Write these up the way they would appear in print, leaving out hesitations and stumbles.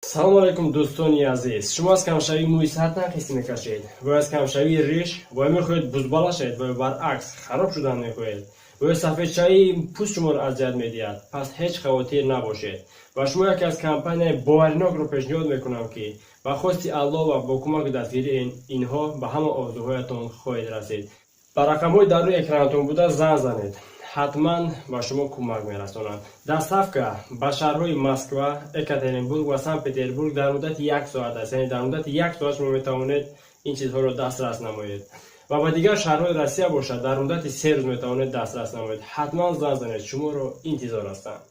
Салому алайкум, дӯстони азиз. Шумо аз камшавии мӯи сар танқисӣ мекашед ва аз камшавии риш ва мехоҳед бузбала шавед ва баръакс хароб шудан мехоҳед ва ё сафедшавии пӯст шуморо азият медиҳад, пас ҳеҷ хавотир набошед ва шумо яке аз компанияи боваринокро пешниҳод мекунам, ки ба хости Аллоҳ ва бо кӯмаку дастгирии инҳо ба ҳама орзуҳоятон хоҳед расид. Ба рақамҳои дар рӯи экранатон буда занг занед, ҳатман ба шумо кӯмак мерасонанд. Доставка ба шаҳрҳои Москва, Екатеринбург ва Санкт Петербург дар муддати як соат аст, яъне дар муддати як соат шумо метавонед ин чизҳоро дастрас намоед ва ба дигар шаҳрҳои Россия бошад, дар муддати 3 рӯз метавонед дастрас намоед. Ҳатман занг занед, шуморо интизор ҳастанд.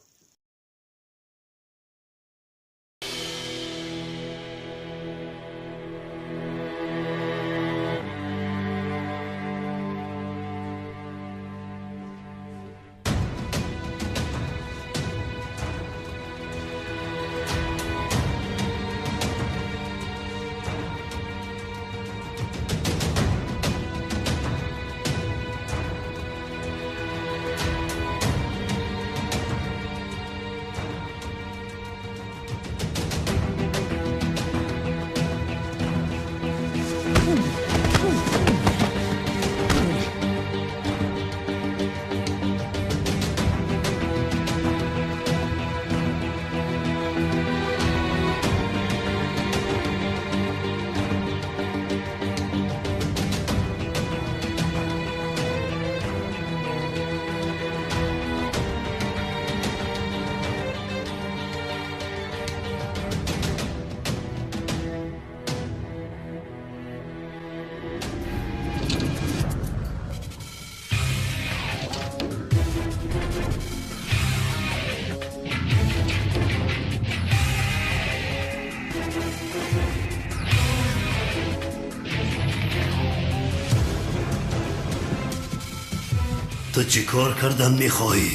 Ту чӣ кор кардан мехоҳӣ?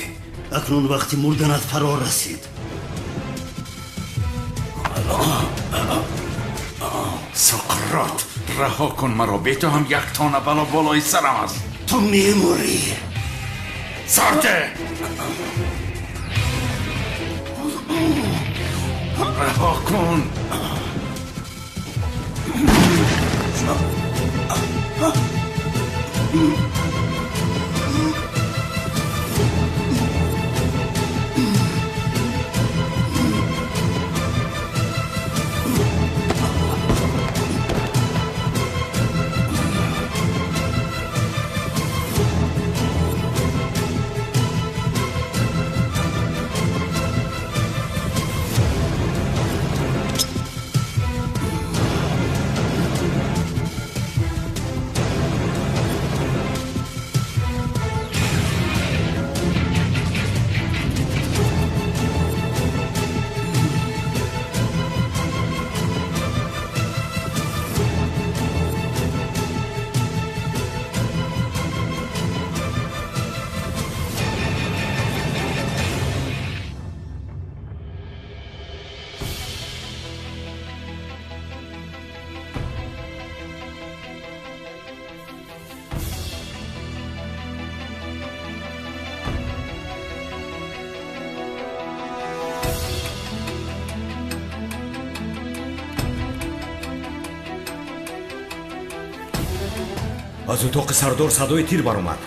Акнун вақти мурданат фаро расид. Соқрот, раҳо кун маро. Бе ту ҳам як тона бало болои сарам аст. Ту мемурӣ. Сарте, раҳо кун. Аз утоқи сардор садои тир баромад.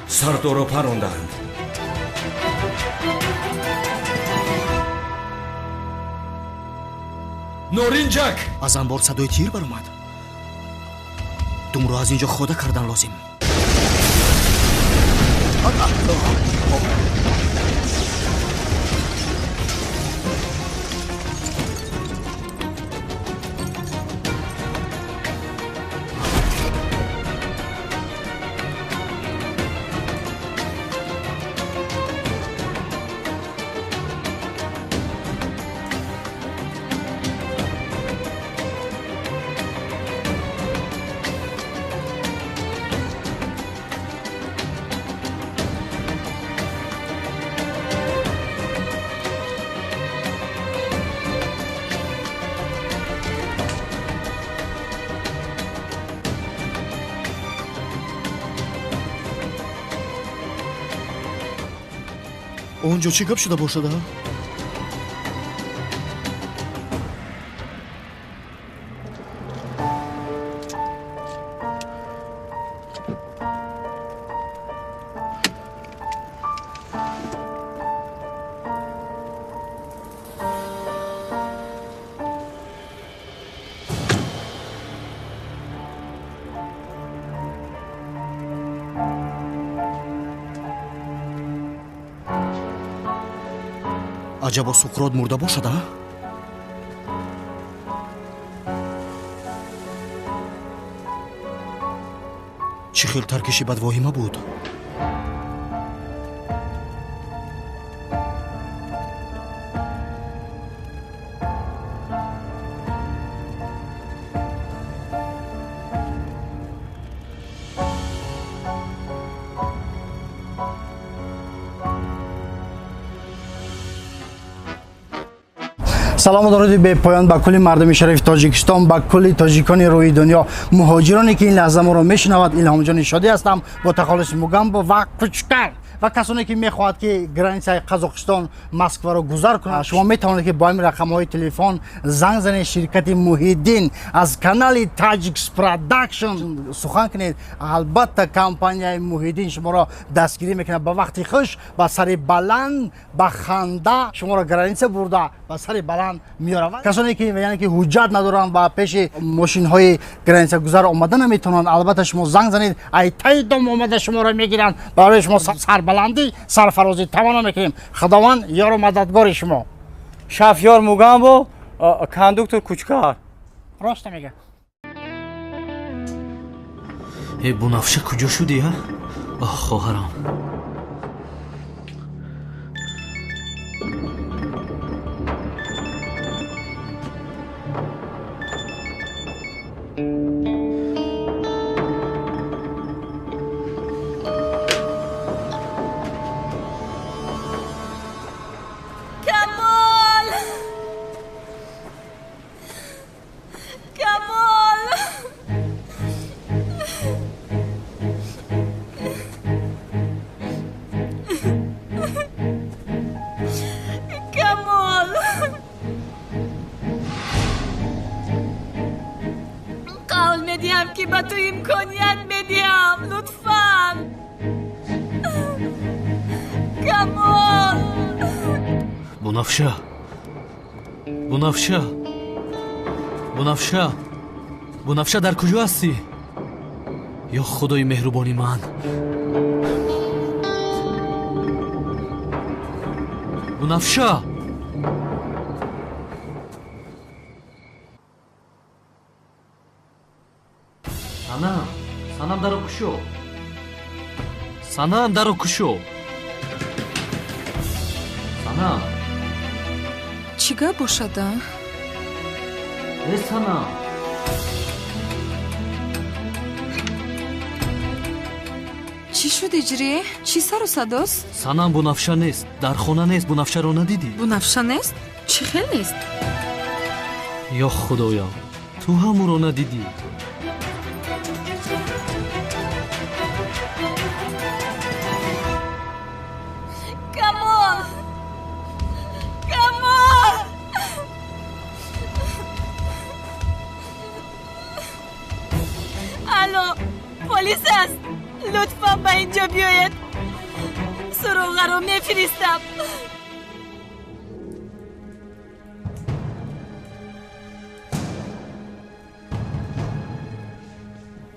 Сардорро парондаанд. Норинҷак! Аз анбор садои тир баромад. Думро аз ин ҷо хода кардан лозим. Он ҷо чӣ гап шуда бошад? Аҷабо Суқрот мурда бошад, а? Чӣ хел таркиши бадвоҳима буд? Салому дуруди бепоён ба кулли мардуми шарифи Тоҷикистон, ба кулли тоҷикони рӯи дунё, муҳоҷироне ки ин лаҳза моро мешунавад. Илҳомҷони Шодӣ ҳастам бо тахаллуси Мугамбо ва Кучкар ва касоне ки мехоҳад ки границаи Қазоқистон Москваро гузар кунад, шумо метавонед ки бо ҳамин рақамҳои телефон занг занед. Ширкати Муҳиддин аз канали Таҷикс Продакшн сухан кунед. Албатта компанияи Муҳиддин шуморо дастгирӣ мекунад. Ба вақти хуш, ба сари баланд, ба ханда шуморо граница бурда ба сари баланд меоравад. Касоне ки яъне ки ҳуҷҷат надоранд ва пеши мошинҳои границагузар омада наметавонанд, албатта шумо занг занед, ай таи дом омада шуморо мегиранд. Барои шумо сарбаландӣ, сарфарозӣ таманно мекунем. Худованд ёру мададгори шумо. Шафёр Мугамбо, кондуктор Кучкар. Роста мега. Э, Бунафша, куҷо шудӣ, а? Оҳ, хоҳарам. Камол! Камол! Камол! Қавл медиҳам ки ба ту имконият медиҳам. Лутфан. Камол! Бунафша, Бунафша, Бунафша, Бунафша, дар куҷо ҳастӣ? Ё худои меҳрубони ман! Бунафша! Санам, Санам, даро кушо! Санам, даро кушо! Санам! Чӣ гап бошад, а? Э, Санам! Чӣ шуд, иҷрӣ? Чӣ сару садост? Санам, Бунафша нест, дар хона нест. Бунафшаро надидӣ? Бунафша нест? Чӣ хел нест? Ё худоям, ту ҳам ӯро надидӣ? Камол! Камол! Алло, полис аст. Лутфан ба инҷо биёед. Суроғаро мефиристам.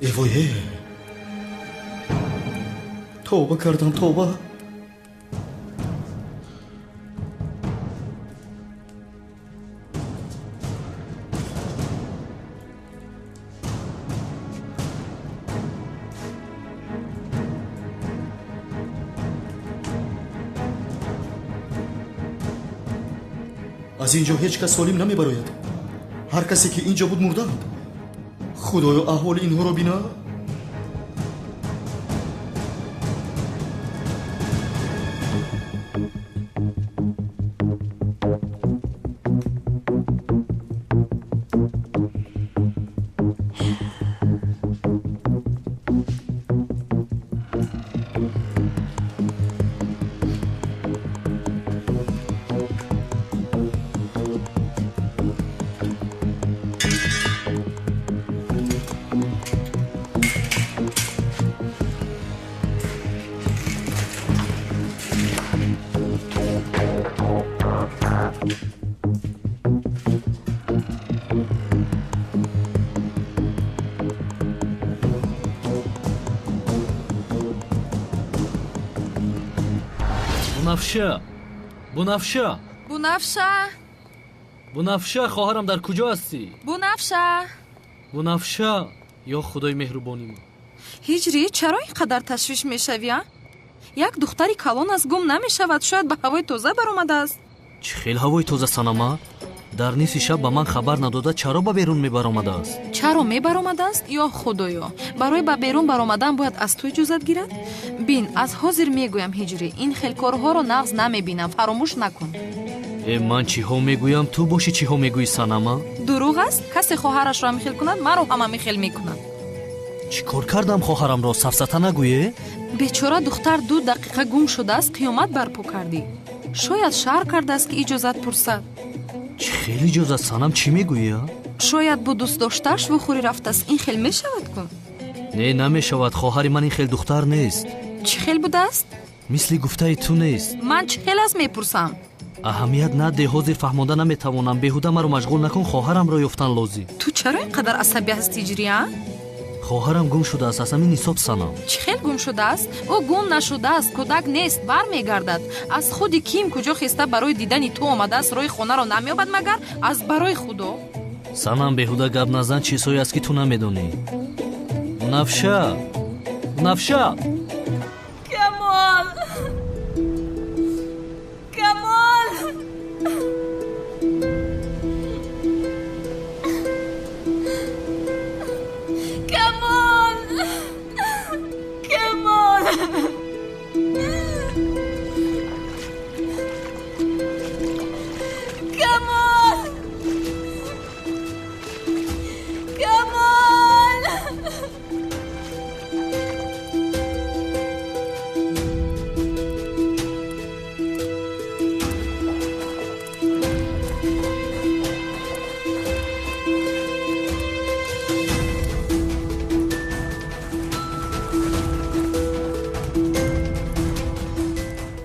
Эвое, тавба кардам, тавба. Аз ин ҷо ҳеҷ кас солим намебарояд. Ҳар касе ки ин ҷо буд, мурданд. Худоё, аҳволи инҳоро бина. Бунафша, Бунафша, Бунафша, Бунафша, хоҳарам дар куҷо ҳастӣ? Бунафша, Бунафша, ё худои меҳрубони ман. Ҳиҷрӣ, чаро ин қадар ташвиш мешавӣ, а? Як духтари калон аст, гум намешавад, шояд ба ҳавои тоза баромадааст. Чӣ хел ҳавои тоза, Санама? Дар нисфи шаб ба ман хабар надода чаро ба берун мебаромадааст? Чаро мебаромадааст? Ё худоё, барои ба берун баромадан бояд аз ту иҷозат гирад? Бин, аз ҳозир мегӯям, Ҳиҷрӣ, ин хел корҳоро нағз намебинам, фаромӯш накун. Э, ман чиҳо мегӯям, ту бошӣ чиҳо мегӯӣ, Санама? Дурӯғ аст? Касе хоҳарашро ҳамихел кунад, маро ҳам ҳамихел мекунад. Чӣ кор кардам хоҳарамро, сафсата нагӯе? Бечора духтар 2 дақиқа гум шудааст, қиёмат барпо кардӣ. Шояд шаҳр кардааст, ки иҷозат пурсад. Чӣ хел иҷозат, Санам, чӣ мегӯӣ, а? Шояд бо дӯстдоштааш вухӯрӣ рафтааст, ин хел мешавад ку? Не, намешавад, хоҳари ман ин хел духтар нест. Чӣ хел будааст? Мисли гуфтаи ту нест. Ман чӣ хел аст мепурсам? Аҳамият наде, ҳозир фаҳмонда наметавонам. Беҳуда маро машғул накун, хоҳарамро ёфтан лозим. Ту чаро ин қадар асабӣ ҳастӣ, Ҳиҷрӣ, а? Хоҳарам гум шудааст, аз ҳамин ҳисоб, Санам. Чӣ хел гум шудааст? Ӯ гум нашудааст, кӯдак нест, бармегардад. Аз худи ким куҷо хеста барои дидани ту омадааст, роҳи хонаро намеёбад магар? Аз барои худо. Санам, беҳуда гап назан, чизҳое аст, ки ту намедонӣ. Бунафша, Бунафша! Камол, Камол! Камол! Камол! Камол! Камол!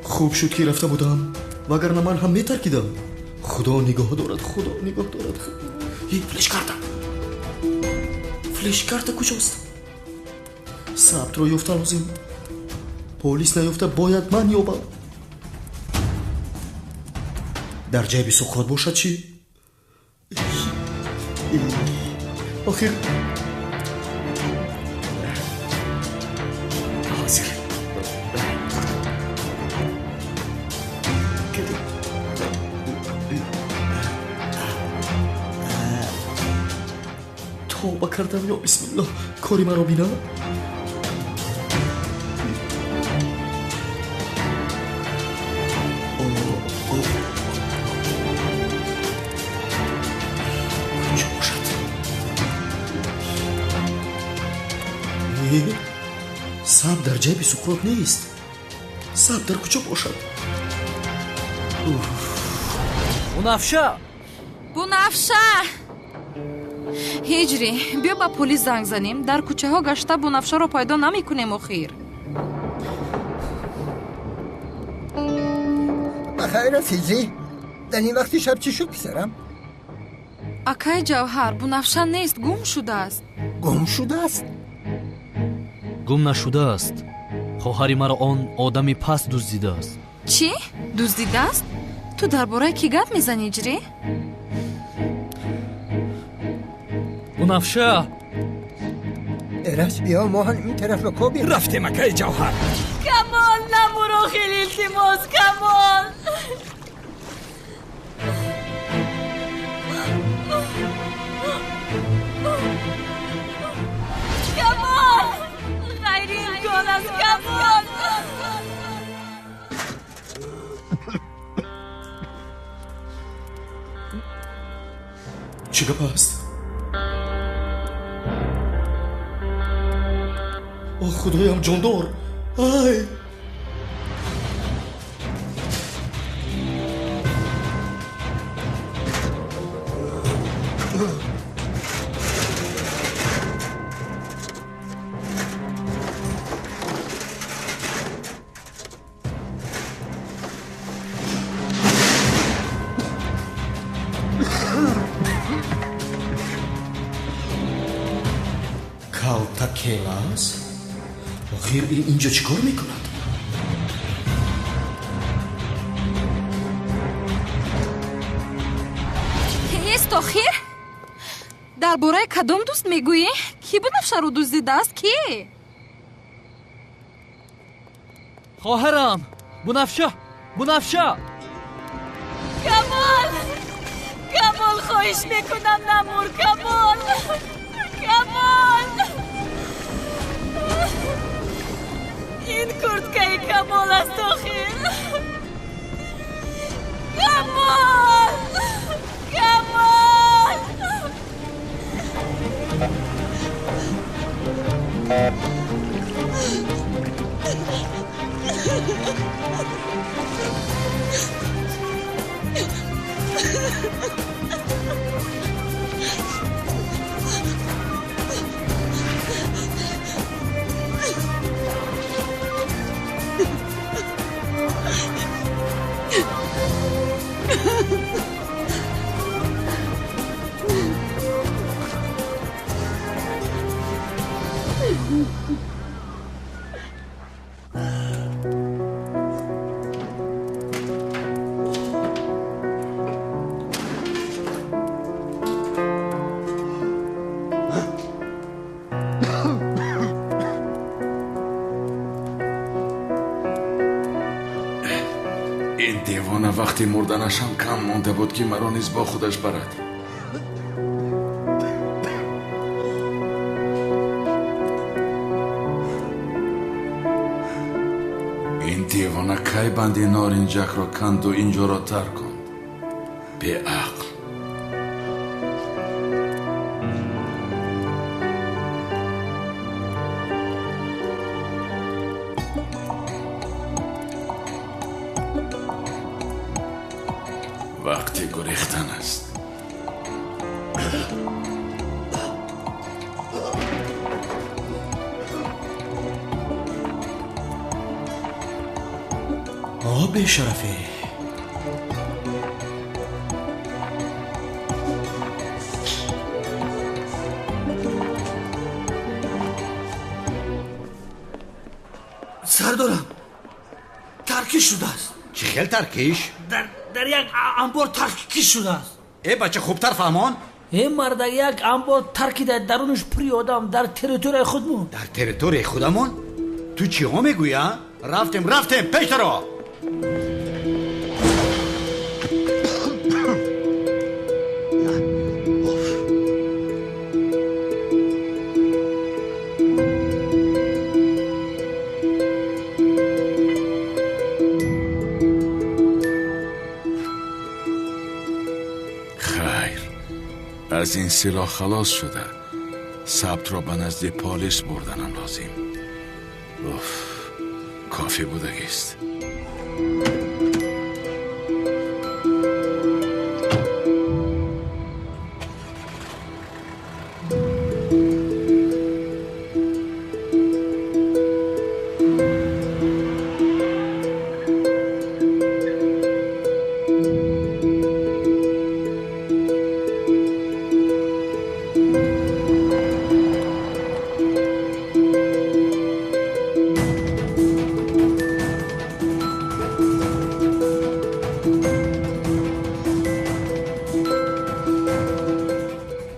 Хуб шуд, ки рафта будам, вагарна ман ҳам метаркидам. Худо нигоҳ дорад, худо нигоҳ дорад. Флешкарта, флешкарта куҷост? Сабтро ёфта лозим. Полис наёфта бояд ман ёбам. Дар ҷайби Суқрот бошад чӣ? Охир ҳозир. Тавба кардам, ё бисмиллоҳ, кори маро бина. Куҷо бошад? Саб дар ҷайби Суқрот нест. Саб дар куҷо бошад? Бунафша! Бунафша! Ҳиҷрӣ, биё ба полис занг занем. Дар кӯчаҳо гашта Бунафшаро пайдо намекунем охир. Ба хайр аст, Ҳиҷрӣ. Дар ин вақти шаб чӣ шуд, писарам? Акай Ҷавҳар, Бунафша нест, гум шудааст. Гум шудааст? Гум нашудааст. Хоҳари маро он одами паст дуздидааст. Чӣ? Дуздидааст? Ту дар бораи кӣ гап мезанӣ, Ҳиҷрӣ? Бунафша! Эраҷ, биё, мо ҳам ин тараф ба кобем. Рафтем, акаи Ҷавҳар. Камол, намуро, хеле илтимос, Камол! Камол! Ғайриимкон аст, Камол! Чӣ гап аст? О, худоям, ҷондор! Ай! Калтакелас? Охир ин инҷо чӣ кор мекунад? Кист охир? Дар бораи кадом дӯст мегӯӣ? Кӣ Бунафшаро дуздидааст? Кӣ? Хоҳарам! Бунафша! Бунафша! Камол! Камол, хоҳиш мекунам, намур, Камол! Камол! Ин курткаи Камол аст охир! Камол! Камол! Ин девона вақти мурданашам кам монда буд, ки маро низ бо худаш барад. Ин девона кай банди норинҷакро канду инҷоро тарк кунд? Беақл. Вақти гурехтан аст. О, бешарафӣ! Сардорам, таркиш шудааст. Чӣ хел таркиш? Дар як анбор таркиш шудааст. Э, бача, хубтар фаҳмон. Э, марда, як анбор таркида, дарунаш пури одам, дар территорияи худмон. Дар территорияи худамон? Ту чиҳо мегӯӣ, а? Рафтем, рафтем, пештаро! Хайр, аз ин силоҳ халос шуда, сабтро ба назди полис бурданам лозим. Уф, кофӣ будагист.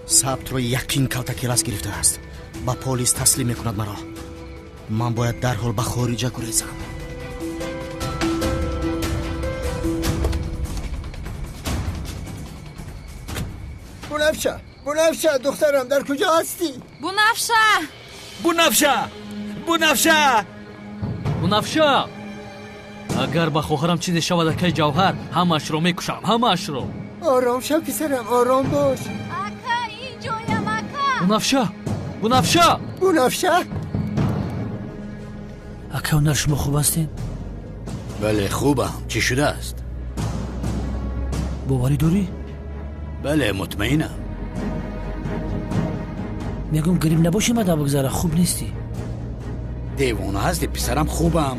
Сабтро яқин калтакелас гирифтааст. Ба полис таслим мекунад маро. Ман бояд дарҳол ба хориҷа гурезам. Бунафша, Бунафша, духтарам, дар куҷо ҳастӣ? Бунафша! Бунафша! Бунафша! Бунафша! Агар ба хоҳарам чизе шавад, акаи Ҷавҳар, ҳамаашро мекушам, ҳамаашро. Ором шав, писарам, ором бош. Ака, инҷоям, ака. Бунафша! Бунафша! Бунафша! Ака, ҳунар, шумо хуб ҳастед? Бале, хубам. Чӣ шудааст? Боварӣ дорӣ? Бале, мутмаинам. Мегӯм, гриб набошӣ, мада бигзара, хуб нестӣ. Девона ҳастӣ, писарам, хубам.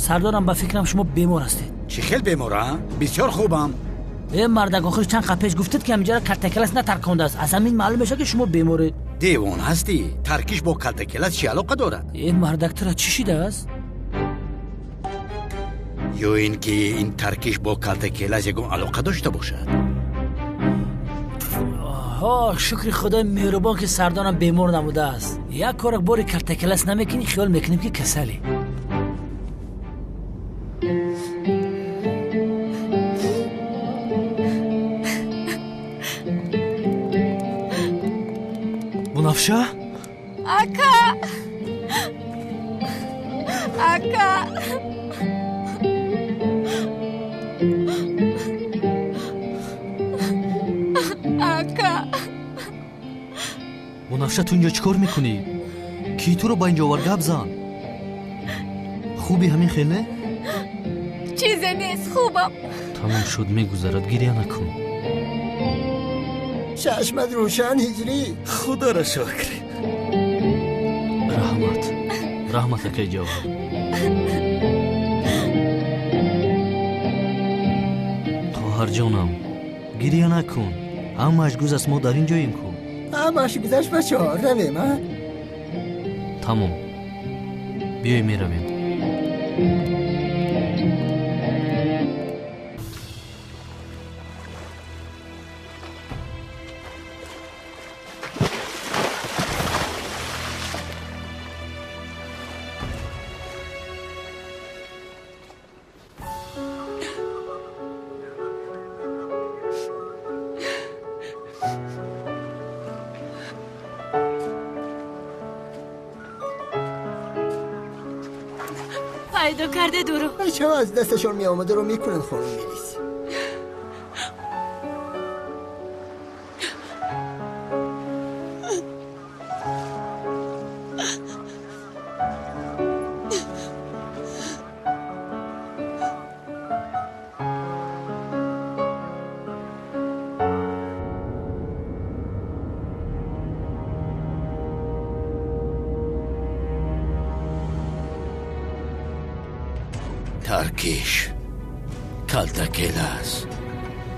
Сардорам, ба фикрам, шумо бемор ҳастед. Чӣ хел бемора? Бисёр хубам. Э, мардак, охир чанд қад пеш гуфтед, ки ҳаминҷара калтакелас натаркондааст. Аз ҳамин маълум мешавад, ки шумо беморед. Девона ҳастӣ? Таркиш бо калтакелас чӣ алоқа дорад? Э, мардак, тура чӣ шидааст? Ё ин ки ин таркиш бо калтакелас ягон алоқа дошта бошад? Ҳо, шукри худои меҳрубон ки сардорам бемор набудааст. Як корак бори калтакелас намекунӣ, хиёл мекунем ки касалӣ. Бунафша? Ака! Ака! Ака! Бунафша, ту инҷо чӣ кор мекунӣ? Кӣ туро ба инҷо овард? Гап зан. Хуби ҳамин хел не? Чизе нест, хубам. Тамом шуд, мегузарад, гиря накун. Чашмат рӯшан, Ҳиҷрӣ. Худоро шукр. Раҳмат, раҳмат, акай Ҷавҳар. Хоҳарҷонам, гиря накун. Ҳамааш гузашт, мо дар ин ҷоем ку. Ҳамааш гузашт, бачаҳо, равем, а? Тамом, биёй меравем. پیدا کرده دورو. بچه‌ها از دستشون می آمده رو میکنن خانم میلیس. Таркиш, калтакелас,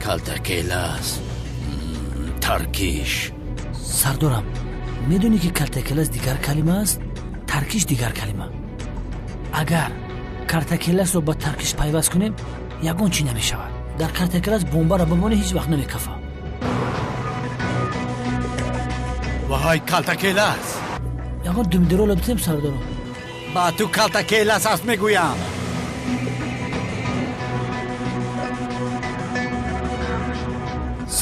калтакелас, таркиш. Сардорам, медонӣ ки калтакелас дигар калима аст, таркиш дигар калима. Агар калтакеласро ба таркиш пайваст кунем, ягон чӣ намешавад. Дар калтакелас бомбаро бимонӣ, ҳеҷ вақт намекафа. Ваҳай, калтакелас! Ягон думдирола битем, сардорам. Ба ту калтакелас аст мегӯям.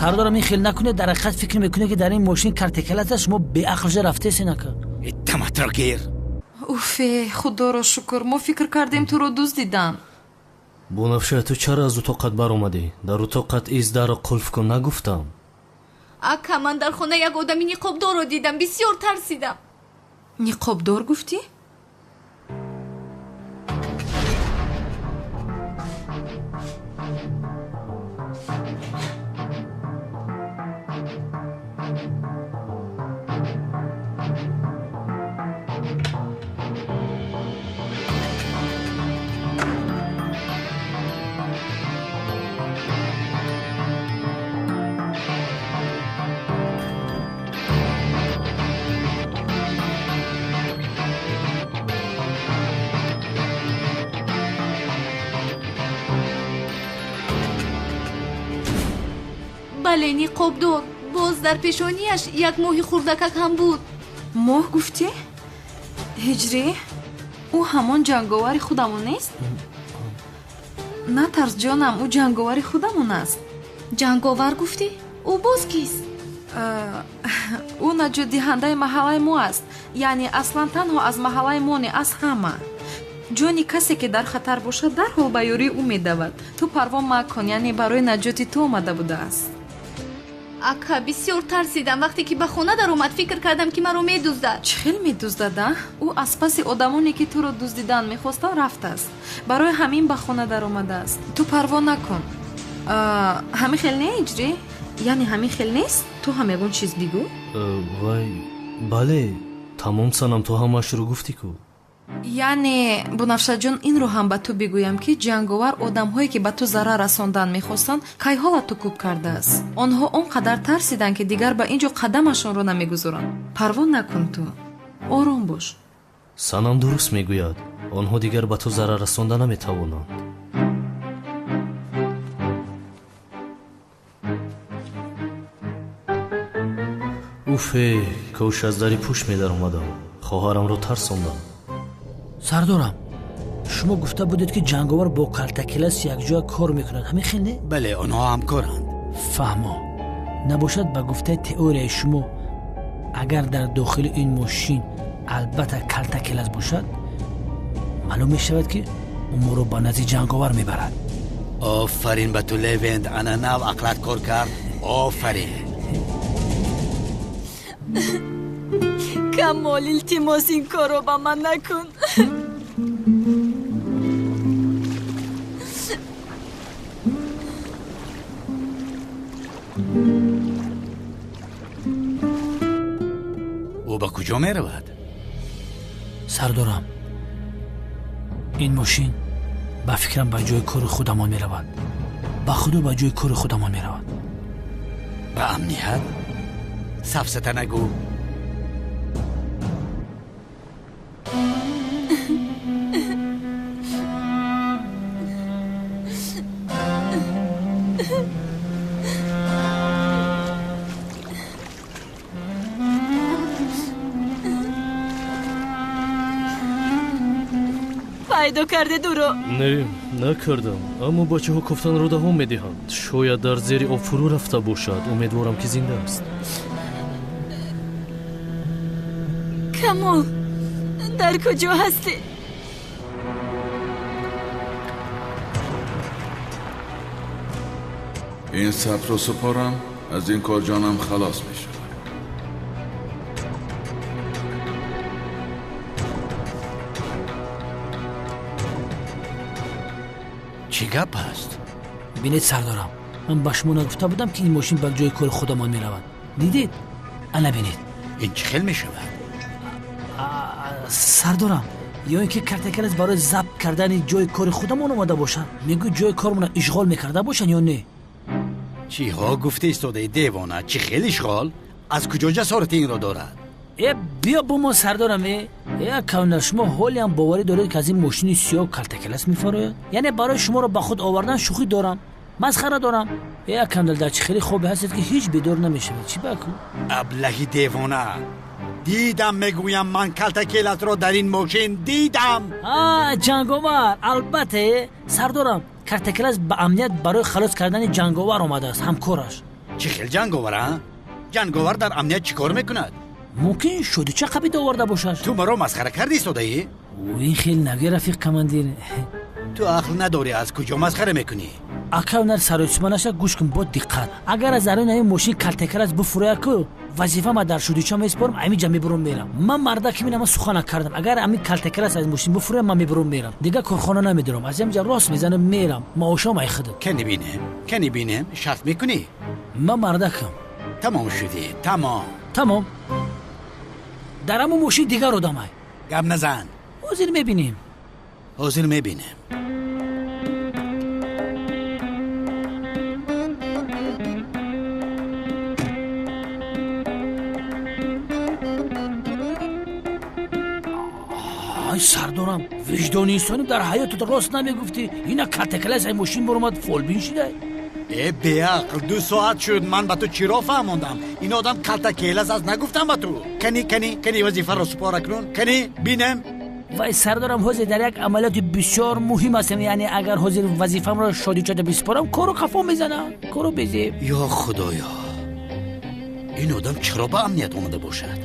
Сардорам, ин хел накунед, дар ҳақиқат фикр мекунед ки дар ин мошин картакелас аст, шумо беақлша рафтеси нака. Даматро гир. Уфе, худоро шукр, мо фикр кардем туро дуздидан. Бунафша, ту чаро аз утоқат баромадӣ? Дар утоқат из дарро қулф кун нагуфтам. Ака, ман дар хона як одами ниқобдорро дидам, бисёр тарсидам. Ниқобдор гуфтӣ? Бале, ниқобдор. Боз дар пешонияш як моҳи хурдакак ҳам буд. Моҳ гуфтӣ? Ҳиҷрӣ, ӯ ҳамон ҷанговари худамон нест? Натарс, ҷонам, ӯ ҷанговари худамон аст. Ҷанговар гуфтӣ? Ӯ боз кист? Ӯ наҷотдиҳандаи маҳаллаи мо аст. Яъне аслан танҳо аз маҳаллаи мо не, аз ҳама. Ҷони касе ки дар хатар бошад, дарҳол ба ёрии ӯ медавад. Ту парво макун, яъне барои наҷоти ту омада будааст. Ака, бисёр тарсидам. Вақте ки ба хона даромад, фикр кардам ки маро медуздад. Чӣ хел медуздад, а? Ӯ аз паси одамоне ки туро дуздидан мехостанд рафтааст. Барои ҳамин ба хона даромадааст. Ту парво накун. Ҳамин хел не, Ҳиҷрӣ? Яъне ҳамин хел нест? Ту ҳам ягон чиз бигӯ. Вай, бале, тамом санам, ту ҳамаашро гуфтӣ ку. Яъне, Бунафшаҷон, инро ҳам ба ту бигӯям ки ҷанговар одамҳое ки ба ту зарар расондан мехостанд, кайҳола ту кӯб кардааст. Онҳо он қадар тарсиданд ки дигар ба ин ҷо қадамашонро намегузоранд. Парво накун ту. Ором бош. Санам дуруст мегӯяд. Онҳо дигар ба ту зарар расонда наметавонанд. Уфе, кош аз дари пушт медаромадам. Хоҳарамро тарсондам. Сардорам, шумо гуфта будед, ки Ҷанговар бо Калтакелас якҷоя кор мекунад, ҳамин хел не? Бале, онҳо ҳамкоранд. Фаҳмо. Набошад, ба гуфтаи теорияи шумо, агар дар дохили ин мошин албатта Калтакелас бошад, маълум мешавад, ки ӯ моро ба назди Ҷанговар мебарад. Офарин ба ту, Левент, ана нав ақлат кор кард. Офарин. Камол, илтимос, ин корро ба ман накун. Ӯ ба куҷо меравад? Сардорам, ин мошин ба фикрам ба ҷои кори худамон меравад. Ба худо, ба ҷои кори худамон меравад. Ба амният? Сафсата нагӯ. Пайдо кардед ӯро? Не, накардам, аммо бачаҳо кофтанро давом медиҳанд. Шояд дар зери об фурӯ рафта бошад. Умедворам, ки зинда аст. Камол, дар куҷо ҳастӣ? Ин сабтро супорам, аз ин кор ҷонам халос мешавад. Чӣ гап аст? Бинед, сардорам, ман ба шумо нагуфта будам, ки ин мошин ба ҷои кори худамон меравад? Дидед, ана бинед. Ин чӣ хел мешавад? Сардорам, ё ин ки Картакелас барои забт кардани ҷои кори худамон омада бошад, мегӯ ҷои кормонро ишғол мекарда бошанд ё не? Чиҳо гуфта истодаи, девона? Чӣ хел ишғол? Аз куҷо ҷасорати инро дорад? Э, биё бо мо, сардорам. Э, кавнар, шумо ҳолиам боварӣ доред, ки аз ин мошини сиёҳ Калтакелас мефарояд? Яъне барои шуморо ба худ овардан шӯхӣ дорам, масхара дорам. Э, кавнар, дар чӣ хеле хобе ҳастед, ки ҳеҷ бедор намешавед? Чӣ баку? Аблаҳи девона, дидам, мегӯям, ман Калтакеласро дар ин мошин дидам. А, Ҷанговар, албатта. Сардорам, Картакелас ба амният барои халос кардани Ҷанговар омадааст, ҳамкораш. Чӣ хел Ҷанговар? А, Ҷанговар дар амният чӣ кор мекунад? Мумкин шодича қабида оварда бошад. Ту маро масхара карди истодаӣ? Ин хел нагӯ, рафиқ командир. Ту ақл надорӣ, аз куҷо масхара мекунӣ? Акавнар, саросима наша, гӯш кун бо диққат. Агар аз даруни ҳамин мошин Калтакелас буфурӯяд ку, вазифама дар шудича месупорам, ҳамин ҷа мебурам, мерам. Ман мардаки минама сухана кардам. Агар ҳамин Калтакелас аз мошин буфурӯяд, ман мебурам, мерам, дигар корхона намедорам, аз ҳамин ҷа рост мезанам, мерам, маошам ай худат. Кани бинем, кани бинем, шарт мекунӣ? Ман мардакам. Тамом шудӣ, тамом. Тамом. Дар ҳамун мошин дигар одамай. Гап назан. Ҳозир мебинем. Ҳозир мебинем. Ай, сардорам, виҷдони инсонӣ, дар ҳаётат рост намегуфтӣ. Ина Калтакелас ай мошин баромад, фолбин шидай. Э, беақл, 2 соат шуд, ман ба ту чиро фаҳмондам? Ин одам Калтакелас аст, нагуфтам ба ту? Кани, кани, кани, вазифаро супора кунун, кани бинем. Вай, сардорам, ҳозир дар як амалиёти бисёр муҳим ҳастем. Яъне агар ҳозир вазифамро шодичода бисупорам, кору қафо мезанам, кору безеб. Ё худоё, ин одам чаро ба амният омада бошад?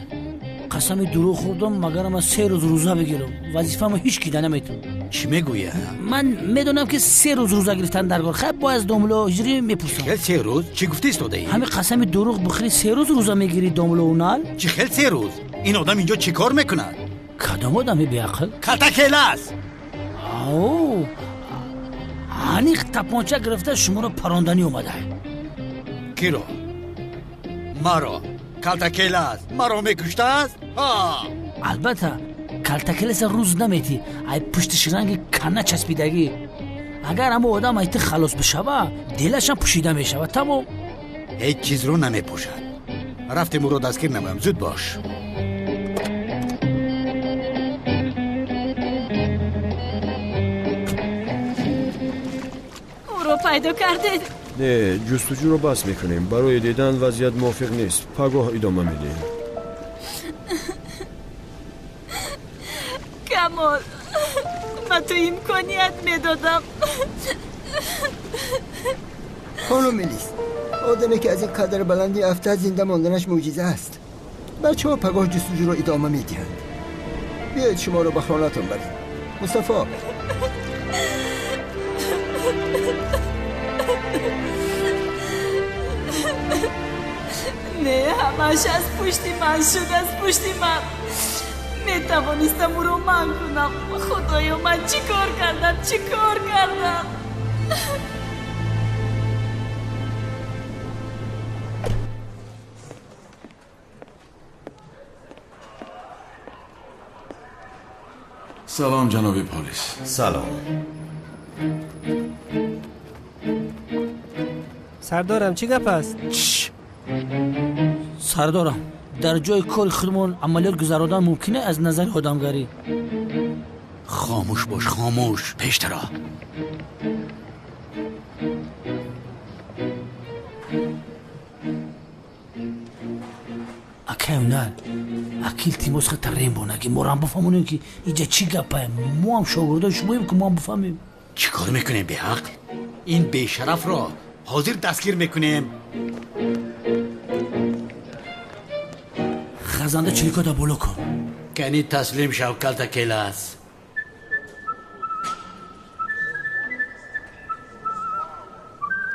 Қасами дурӯғ хӯрдам, магар ман 3 рӯз рӯза бигирам, вазифамо ҳеҷ кида наметавонам. Чӣ мегӯя? Ман медонам, ки 3 рӯз рӯза гирифтан дар кор. Хайр, бояд аз домло ҳиҷрӣ мепурсам. Хел 3 рӯз? Чӣ гуфта истодаӣ? Ҳамин қасами дурӯғ бихӯри, 3 рӯз рӯза мегирӣ, домло унал. Чӣ хел 3 рӯз? Ин одам инҷо чӣ кор мекунад? Кадом одами, беақл? Калтакелас. Ау, аниқ тапонча гирифта шуморо паронданӣ омада. Киро? Маро? Калтакелас маро мекуштааст? Албатта, Калтакеласа рӯз наметӣ, ай пуштиш ранги кана часпидагӣ. Агар ҳамо одам ай ту халос бишава, дилашам пӯшида мешавад, тамом. Ҳеҷ чизро намепӯшад. Рафтем, ӯро дастгир намоям, зуд бош. Ӯро пайдо кардед? Не, ҷустуҷӯро бас мекунем. Барои дидан вазъият мувофиқ нест. Пагоҳ идома медиҳем. Камол, ба ту имконият медодам. Хонум Мелис, одаме ки аз ин қадар баландӣ афтад, зинда монданаш мӯъҷиза аст. Бачаҳо пагоҳ ҷустуҷӯро идома медиҳанд. Биёед шуморо ба хонатон барем. Мустафо. Не, ҳамааш аз пушти ман шуд, аз пушти ман. Метавонистам ӯро манъ кунам. Худоё, ман чӣ кор кардам, чӣ кор кардам? Салом, ҷаноби полис. Салом. Сардорам, чӣ гап аст? Сардорам, дар ҷои кори худмон амалиёт гузародан мумкин аз назари одамгарӣ? Хомӯш бош, хомӯш, пештаро. Акай ҳунар, аки илтимос хата рембонаги морам бифаҳмонем, ки иҷа чӣ гапае. Мо ҳам шогирдои шумоем, ки мо ҳам бифаҳмем. Чӣ кор мекунем, беҳақ? Ин бешарафро ҳозир дастгир мекунем. Хазанда чиликода боло кун. Кани таслим шав, калта келас.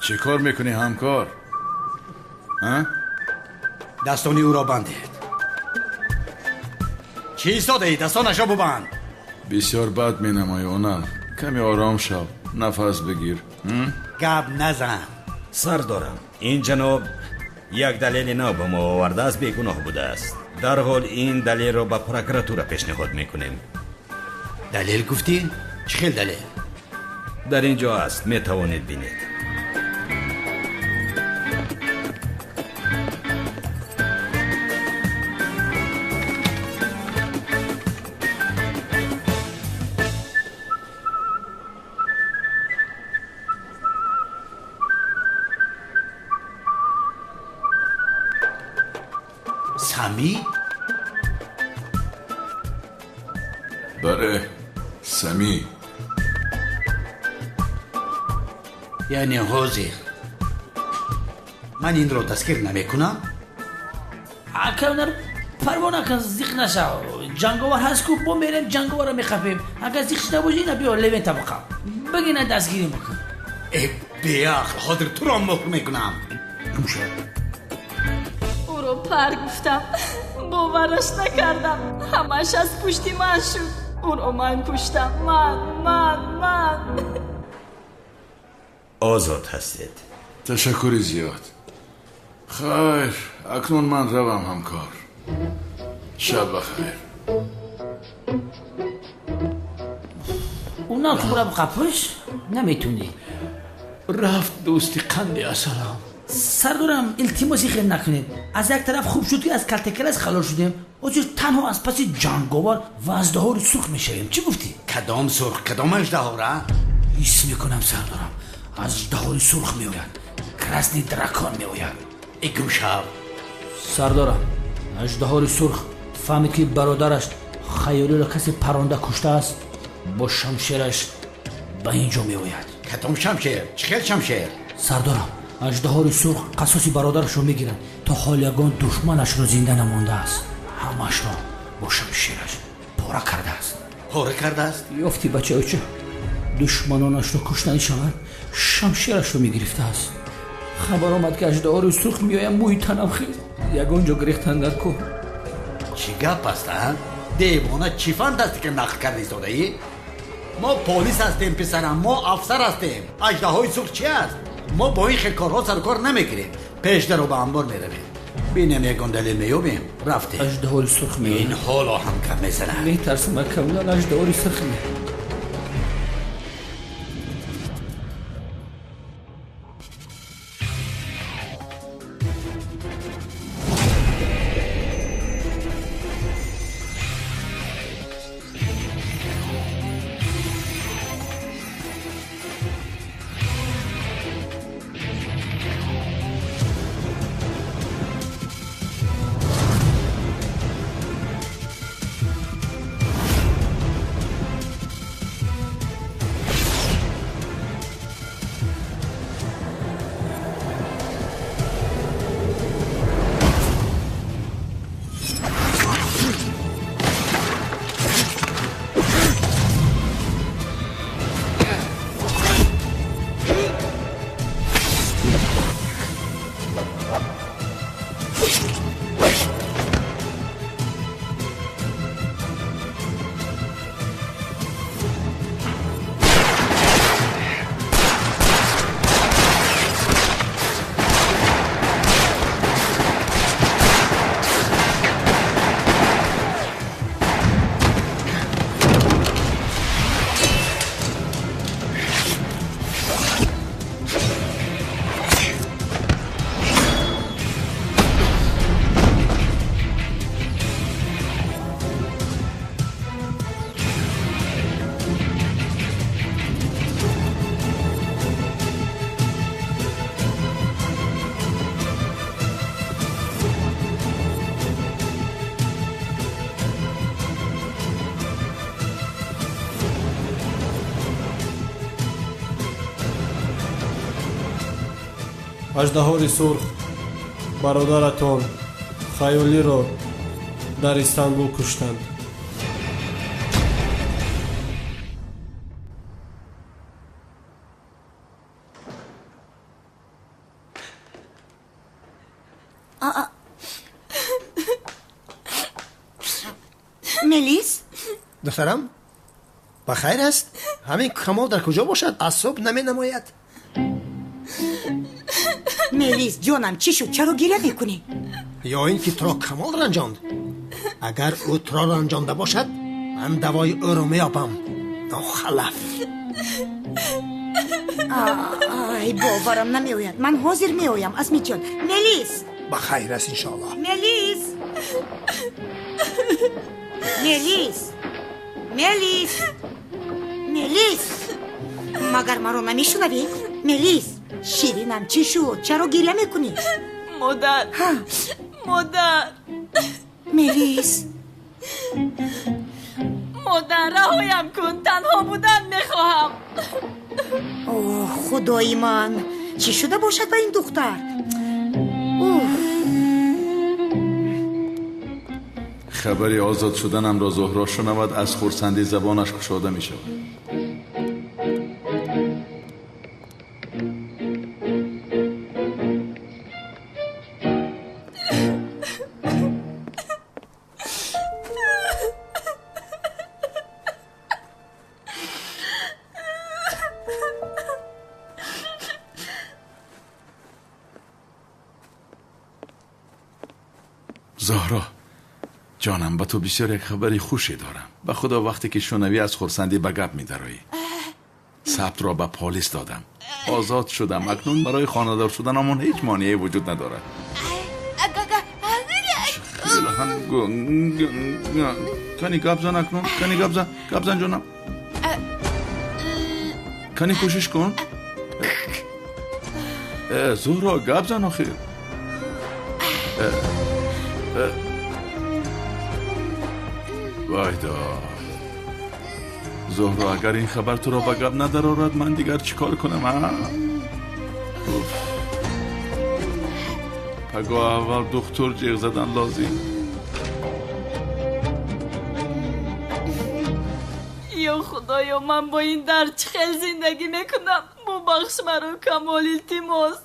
Чӣ кор мекунӣ, ҳамкор? Дастони ӯро бандед. Чӣ истодаӣ? Дастонашро бубанд. Бисёр бад менамоӣ, Онал. Каме ором шав, нафас бигир. Гап назан. Сардорам, ин ҷаноб як далели нав ба мо овардааст, бегуноҳ будааст. Дарҳол ин далелро ба прокуратура пешниҳод мекунем. Далел гуфтӣ? Чӣ хел далел? Дар ин ҷо аст, метавонед бинед. Сами? Бале, Сами. Яъне ҳозир ман инро дастгир намекунам? Акай ҳунар, парво накун, зиқ нашав. Ҷанговар ҳаст ку, бо мерем ҷанговарро мехафем. Агар зиқ шуда бошӣ, ина биё левен табақа. Бигина дастгирӣ бикун. Э, беақл, ҳозир туро муҳр мекунам. Ӯро пар гуфтам, бовараш накардам. Ҳамааш аз пушти ман шуд. Ӯро ман куштам. Ман, ман, ман. Озод ҳастед. Ташаккури зиёд. Хайр, акнун ман равам, ҳамкор. Шаб бахайр. Унал ту бара қапиш наметунӣ. Рафт дӯсти қанди асалам. Сардорам, илтимоси хел накунед. Аз як тараф хуб шуд, ки аз калтакелас халос шудем. Ҳозир танҳо аз паси ҷанговар ва аждаҳори сурх мешавем. Чӣ гуфтӣ? Кадом сурх, кадом аждаҳора? Ҳис мекунам, сардорам, аждаҳори сурх меояд. Красный дракон меояд. Икум шав. Сардорам, аждаҳори сурх фаҳмид, ки бародараш хаёлиро касе паронда куштааст, бо шамшераш ба ин ҷо меояд. Кадом шамшер? Чӣ хел шамшер? Сардорам, аждаҳори сурх қасоси бародарашро мегирад. То ҳол ягон душманашро зинда намондааст. Ҳамаашро бо шамшераш пора кардааст. Пора кардааст? Ёфти, бачаоча, душманонашро куштанӣ шавад, шамшерашро мегирифтааст. Хабар омад, ки аждаҳори сурх меояд, мӯи танам хез. Ягон ҷо гирехтан дар кор. Чӣ гап аст, а? Девона, чӣ фантастика нақл карда истодаӣ? Мо полис ҳастем, писарам, мо афсар ҳастем. Аждаҳои сурх чи аст? Мо бо ин хел корҳо сарукор намегирем. Пешдаро ба амбор меравем, бинем ягон далел меёбем. Рафтем. Аждаҳори сурх меояд. Ин ҳоло ҳам гап мезанад. Метарсам, акамлан, аждаҳори сурх меояд. Аждаҳори сурх бародаратон Хаёлиро дар Истанбул куштанд. Мелис? Духтарам, ба хайр аст? Ҳамин Камол дар куҷо бошад? Аз субҳ наменамояд. Мелис, ҷонам, чӣ шуд? Чаро гиря мекунӣ? Ё ин ки туро Камол ранҷонд? Агар ӯ туро ранҷонда бошад, ман давои ӯро меёбам. Нохалаф. Ай, боварам намеояд. Ман ҳозир меоям, Асмиҷон. Мелис! Ба хайр аст, иншоаллоҳ. Мелис! Мелис! Мелис! Мелис! Магар маро намешунавӣ? Мелис! Ширинам, чӣ шуд? Чаро гиря мекунӣ? Модар! Модар! Мелис! Модар, раҳоям кун, танҳо будан мехоҳам. Оҳ, худои ман! Чӣ шуда бошад ба ин духтар? Хабари озод шуданамро Зуҳро шунавад, аз хурсандӣ забонаш кушода мешавад. Зуҳро, ҷонам, ба ту бисёр як хабари хуше дорам. Ба худо, вақте ки шунавӣ, аз хурсандӣ ба гап медароӣ. Сабтро ба полис додам, озод шудам. Акнун барои хонадор шуданамон ҳеҷ монеае вуҷуд надорад. Кани гап зан акнун, кани гап зан, гап зан ҷонам. Кани кӯшиш кун. Зуҳро, гап зан охир. Вайдо, Зуҳро, агар ин хабар туро ба гап надарорад, ман дигар чӣ кор кунам? Пагоҳ аввал духтур ҷиғ задан лозим. Ё худоё, ман бо ин дард чӣ хел зиндагӣ мекунам? Бубахш маро, Камол, илтимос.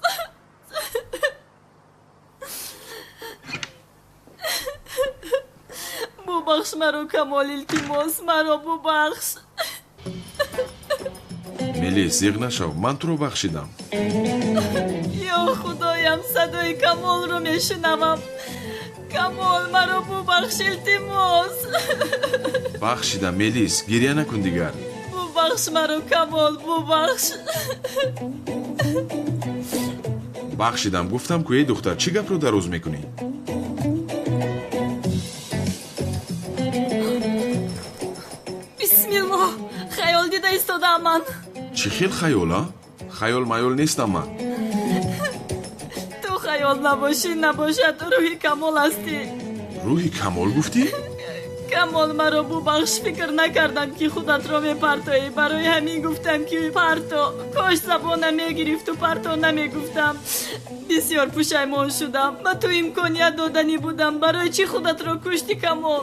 Бубахш маро, Камол, илтимос, маро бубахш. Мелис, зиғ нашав, ман туро бахшидам. Ё худоям, садои Камолро мешунавам. Камол, маро бубахш, илтимос. Бахшидам, Мелис, гиря накун дигар. Бубахш маро, Камол, бубахш. Бахшидам, гуфтам ку, эй духтар, чӣ гапро дароз мекунӣ? Бисмиллоҳ, хаёл дида истодаам ман. Чӣ хел хаёл, а? Хаёл маёл нестам ман. Ту хаёл набошӣ, набошад, рӯҳи Камол ҳастӣ. Рӯҳи Камол гуфтӣ? Камол, маро бубахш, фикр накардам ки худатро мепартоӣ. Барои ҳамин гуфтам ки парто. Кош забонам мегирифту парто намегуфтам. Бисёр пушаймон шудам. Ба ту имконият доданӣ будам. Барои чӣ худатро куштӣ, Камол?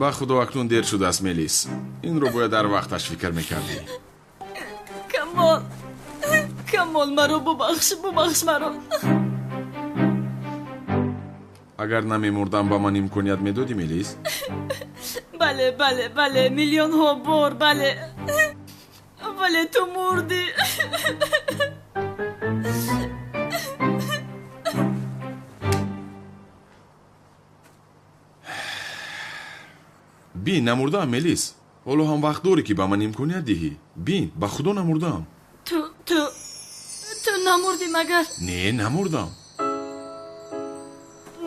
Ба худо, акнун дер шудааст, Мелис. Инро бояд дар вақташ фикр мекардӣ. Камол, Камол, маро бубахш, бубахш маро. Агар намемурдам, ба ман имконият медодӣ, Мелис? Бале, бале, бале, миллионҳо бор бале. Вале ту мурдӣ. Бин, намурдаам, Мелис. Ҳоло ҳам вақт дорӣ, ки ба ман имконият диҳӣ. Бин, ба худо намурдаам. Ту, ту, ту намурдӣ магар? Не, намурдам.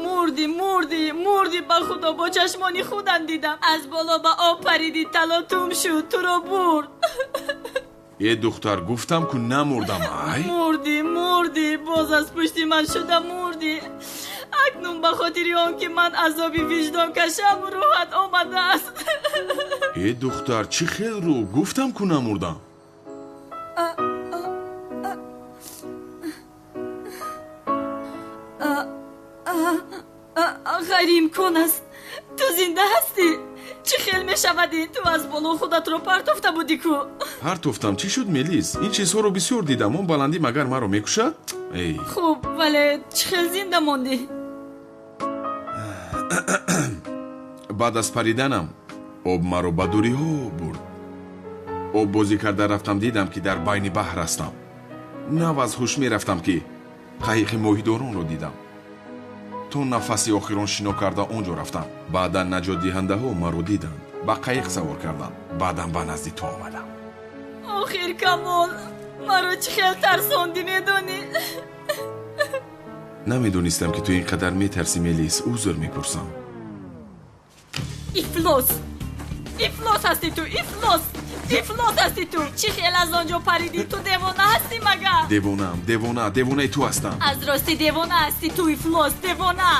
Мурдӣ, мурдӣ, мурдӣ, ба худо, бо чашмони худам дидам. Аз боло ба об паридӣ, талотум шуд, туро бурд. Э духтар, гуфтам ку намурдам, ай? Мурдӣ, мурдӣ, боз аз пушти ман шуда мурдӣ. Акнун ба хотири он ки ман азоби виҷдон кашам, рӯҳат омадааст. Э духтар, чӣ хел рӯ? Гуфтам ку намурдам. Ғайриимкон аст. Ту зинда ҳастӣ? Чӣ хел мешавад ин? Ту аз боло худатро партофта будӣ ку? Партофтам. Чӣ шуд, Мелис? Ин чизҳоро бисёр дидам. Он баландӣ магар маро мекушад? Эй. Хуб, вале чӣ хел зинда мондӣ? Баъд аз париданам об маро ба дуриҳо бурд. Об бозӣ карда рафтам, дидам ки дар байни баҳр ҳастам. Нав аз ҳуш мерафтам ки қайиқи моҳидоронро дидам. То нафаси охирон шино карда он ҷо рафтам. Баъдан наҷотдиҳандаҳо маро диданд, ба қайиқ савор карданд. Баъдан ба назди ту омадам. Охир Камол, маро чӣ хел тарсондӣ, медонӣ? Намедонистам ки ту ин қадар метарсӣ, Мелис. Узр мепурсам. Ифлос! Ифлос ҳастӣ ту, ифлос! Ифлос ҳастӣ ту! Чӣ хел аз он ҷо паридӣ? Ту девона ҳастӣ магар? Девонаам, девона, девонаи ту ҳастам. Аз ростӣ девона ҳастӣ ту, ифлос, девона!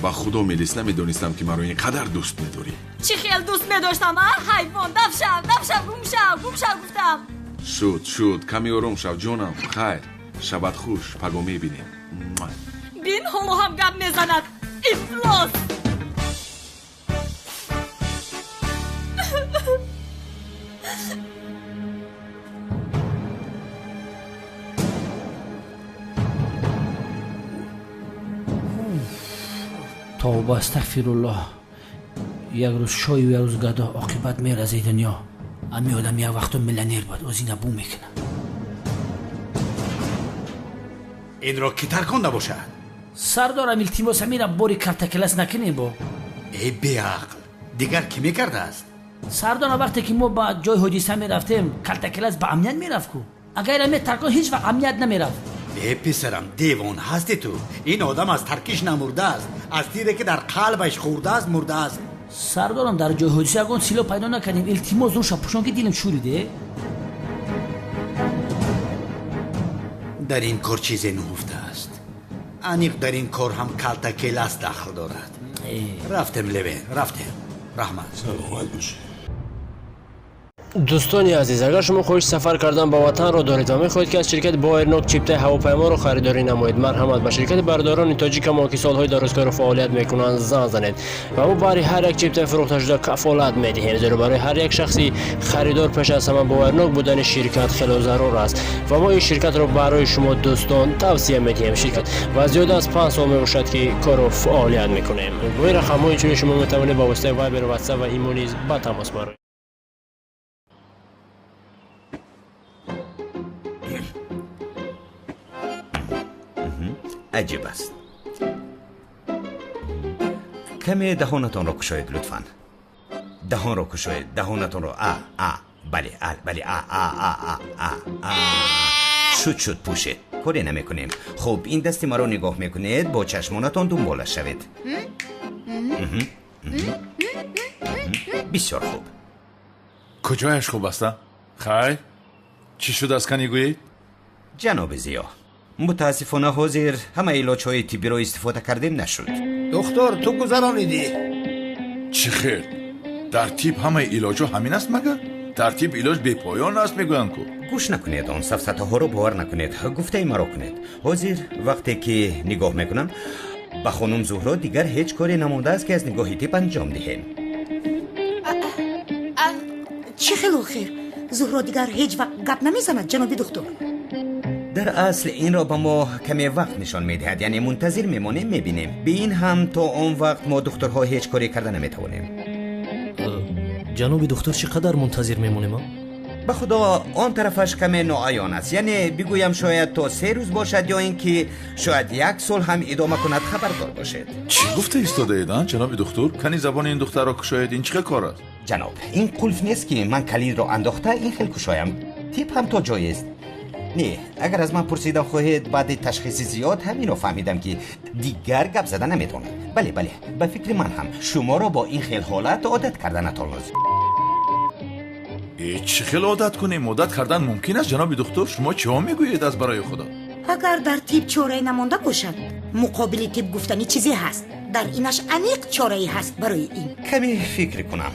Ба худо, Мелис, намедонистам ки маро ин қадар дӯст медорӣ. Чӣ хел дӯст медоштам, а? Ҳайвон, дафшав, дафшав, гум шав, гум шав гуфтам. Шуд, шуд, каме ором шав, ҷонам. Хайр, шабат хуш, паго мебинем. Бин, ҳоло ҳам гап мезанад. Ифлос! Тавба, астағфируллоҳ. Як рӯз шою як рӯз гадо, оқибат меразаи дунё. Ами одам як вақто миллионер буд, оз ина бу мекунад. Инро ки тарконда бошад? Сардорам, илтимос, амира бори картакелас накунем бо. Эй беақл, дигар кӣ мекардааст? Сардорам, вақте ки мо ба ҷои ҳодиса мерафтем, картакелас ба амният мерафт ку. Агар ира метаркон, ҳеҷ вақт амният намерафт. Э писарам, девон ҳасти ту. Ин одам аз таркиш намурдааст, аз тире ки дар қалбаш хӯрдааст мурдааст. Сардорам, дар ҷои ҳодиса ягон силоҳ пайдо накардем. Илтимос, рӯша пӯшон ки дилам шӯриде. Дар ин кор чизе нуҳуфтааст. Аниқ дар ин кор ҳам калтакелас дахл дорад. Рафтем, Левен, рафтем. Раҳмат. Саломат бошед. Дӯстони азиз, агар шумо хоҳиши сафар кардан ба ватанро доред ва мехоҳед ки аз ширкати Боэрнок чиптаи ҳавопайморо харидорӣ намоед, марҳамат ба ширкати бардорони тоҷикамон ки солҳои дарозкорро фаъолият мекунанд занг занед ва мо баҳри ҳар як чиптаи фурӯхташуда кафолат медиҳем, зеро барои ҳар як шахси харидор пеш аз ҳама боэрнок будани ширкат хело зарур аст ва мо ин ширкатро барои шумо дӯстон тавсия медиҳем. Ширкат ва зиёда аз 5 сол мебошад ки корро фаъолият мекунем. Бо ин рақамҳо инчунин шумо метавонед ба воситаи Вайбер, Ватсап ва Имо низ ба тамос бароед. Аҷиб аст. Каме даҳонатонро кушоед, лутфан. Даҳонро кушоед, даҳонатонро. А, а, бале, а, бале, а, а, а, а, а, а. Шуд, шуд, пӯшед. Коре намекунем. Хуб, ин дасти маро нигоҳ мекунед, бо чашмонатон дунбола шавед. Бисёр хуб. Куҷояш хуб аст, а? Хайр, чӣ шудааст, кани гӯед? Ҷаноби Зиё, мутаассифона ҳозир ҳама илоҷҳои тиббиро истифода кардем нашуд. Духтур, ту гузаронидӣ. Чӣ хел? Дар тиб ҳамаи илоҷҳо ҳамин аст магар? Дар тиб илоҷ бепоён аст мегӯянд ку. Гӯш накунед, он сафсатаҳоро бовар накунед, гуфтаи маро кунед. Ҳозир вақте ки нигоҳ мекунам ба хонум Зуҳро, дигар ҳеҷ коре намондааст ки аз нигоҳи тиб анҷом диҳем. Чӣ хел охир? Зуҳро дигар ҳеҷ вақт гап намезанад, ҷаноби духтур. Дар асл инро ба мо каме вақт нишон медиҳад, яъне мунтазир мемонем, мебинем. Бе ин ҳам то он вақт мо духтурҳо ҳеҷ коре карда наметавонем. Ҷаноби духтур, чӣ қадар мунтазир мемонем? Ба худо, он тарафаш каме ноаён аст. Яъне бигӯям шояд то 3 рӯз бошад ё ин ки шояд 1 сол ҳам идома кунад, хабардор бошед. Чӣ гуфта истодаед, а, ҷаноби духтур? Кани забони ин духтарро кушоед, ин чӣ хел кор аст? Ҷаноб, ин қулф нест ки ман калидро андохта ин хел кушоям. Тиб ҳам то ҷоест. Не, агар аз ман пурсидан хоҳед, баъди ташхиси зиёд ҳаминро фаҳмидам ки дигар гап зада наметавонад. Бале, бале, ба фикри ман ҳам шуморо бо ин хел ҳолат одат карданатон лозим. Э, чӣ хел одат кунем? Одат кардан мумкин аст, ҷаноби духтур? Шумо чиҳо мегӯед аз барои худо? Агар дар тиб чорае намонда бошад, Муқобили тиб гуфтанӣ чизе ҳаст. Дар инаш аниқ чорае ҳаст барои ин. Каме фикр кунам.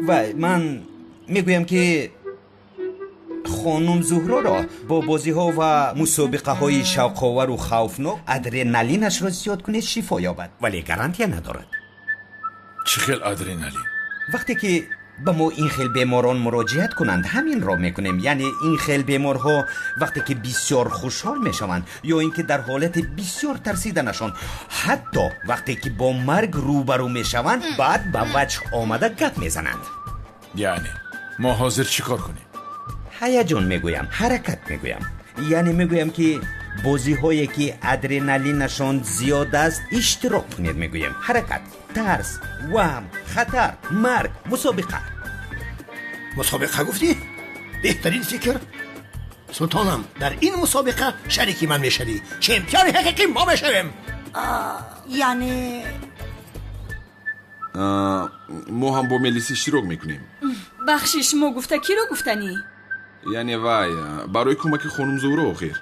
Вай, ман мегӯям ки хонум Зуҳроро бо бозиҳо ва мусобиқаҳои шавқовару хавфнок адреналинашро зиёд кунед, шифо ёбад, вале гарантия надорад. Чӣ хел адреналин? Вақте ки ба мо ин хел беморон муроҷиат кунанд, ҳаминро мекунем. Яъне ин хел беморҳо вақте ки бисёр хушҳол мешаванд ё ин ки дар ҳолати бисёр тарсиданашон, ҳатто вақте ки бо марг рӯбарӯ мешаванд, баъд ба ваҷҳ омада гап мезананд. Яъне мо ҳозир чӣ кор кунем? Ҳаяҷон мегӯям, ҳаракат мегӯям. Яъне мегӯям ки бозиҳое ки адреналинашон зиёд аст иштирок кунед мегӯем. Ҳаракат, тарс, ваҳм, хатар, марг, мусобиқа. Мусобиқа гуфтӣ? Беҳтарин фикр. Султонам, дар ин мусобиқа шарики ман мешавӣ. Чемпиони ҳақиқӣ мо мешавем. Яъне мо ҳам бо Мелис иштирок мекунем. Бахшиш, мо гуфта киро гуфтанӣ? Яъне вай, барои кӯмаки хонум Зуҳро охир.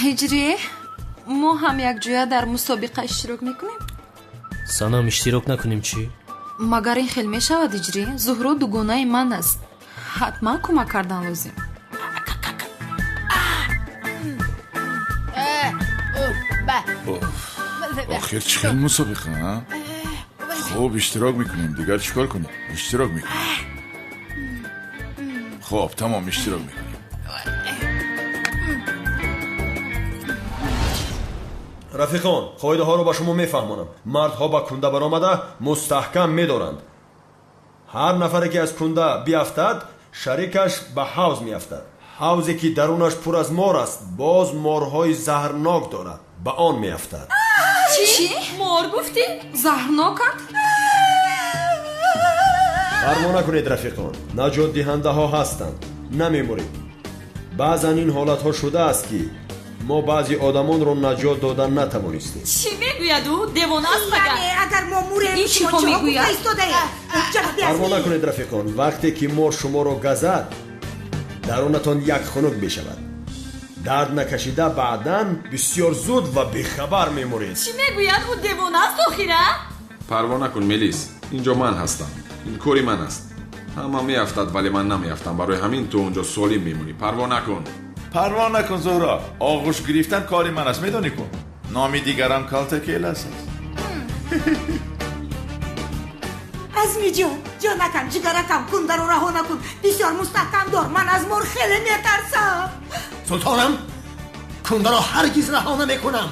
Ҳиҷрӣ, мо ҳам якҷоя дар мусобиқа иштирок мекунем? Санам, иштирок накунем чӣ? Магар ин хел мешавад, Ҳиҷрӣ? Зуҳро дугонаи ман аст. Ҳатман кӯмак кардан лозим. Охир чӣ хел мусобиқа, а? Хуб, иштирок мекунем. Дигар чӣ кор кунем? Иштирок мекунем. Хуб, тамом, иштирок мекунем. Рафиқон, қоидаҳоро ба шумо мефаҳмонам. Мардҳо ба кунда баромада мустаҳкам медоранд. Ҳар нафаре ки аз кунда биафтад, шарикаш ба ҳавз меафтад. Ҳавзе ки дарунаш пур аз мор аст, боз морҳои заҳрнок дорад, ба он меафтад. Чӣ? Мор гуфтӣ? Заҳрноканд? Парво накунед, рафиқон, наҷотдиҳандаҳо ҳастанд. Намемуред. Баъзан ин ҳолатҳо шудааст ки мо баъзи одамонро наҷот дода натавонистем. Чӣ мегӯяд ӯ? Девона аст магар? Яъне агар мо мурем, ин чиҳо мегӯяд? Парво накунед, рафиқон, вақте ки мор шуморо газад, дарунатон як хунук мешавад. Дард накашида баъдан бисёр зуд ва бехабар мемуред. Чӣ мегӯяд ӯ? Девона аст охира? Парво накун, Мелис, инҷо ман ҳастам. Ин кори ман аст. Ҳама меафтад, вале ман намеафтам. Барои ҳамин ту онҷо солим мемонӣ. Парво накун. Парво накун, Зуҳро. Оғӯш гирифтан кори ман аст, медонӣ ку? Номи дигарам Калтакелас аст. Азмиҷон, ҷонакам, ҷигаракам, кундаро раҳо накун. Бисёр мустаҳкам дор. Ман аз мор хеле метарсам. Султонам, кундаро ҳаргиз раҳо намекунам.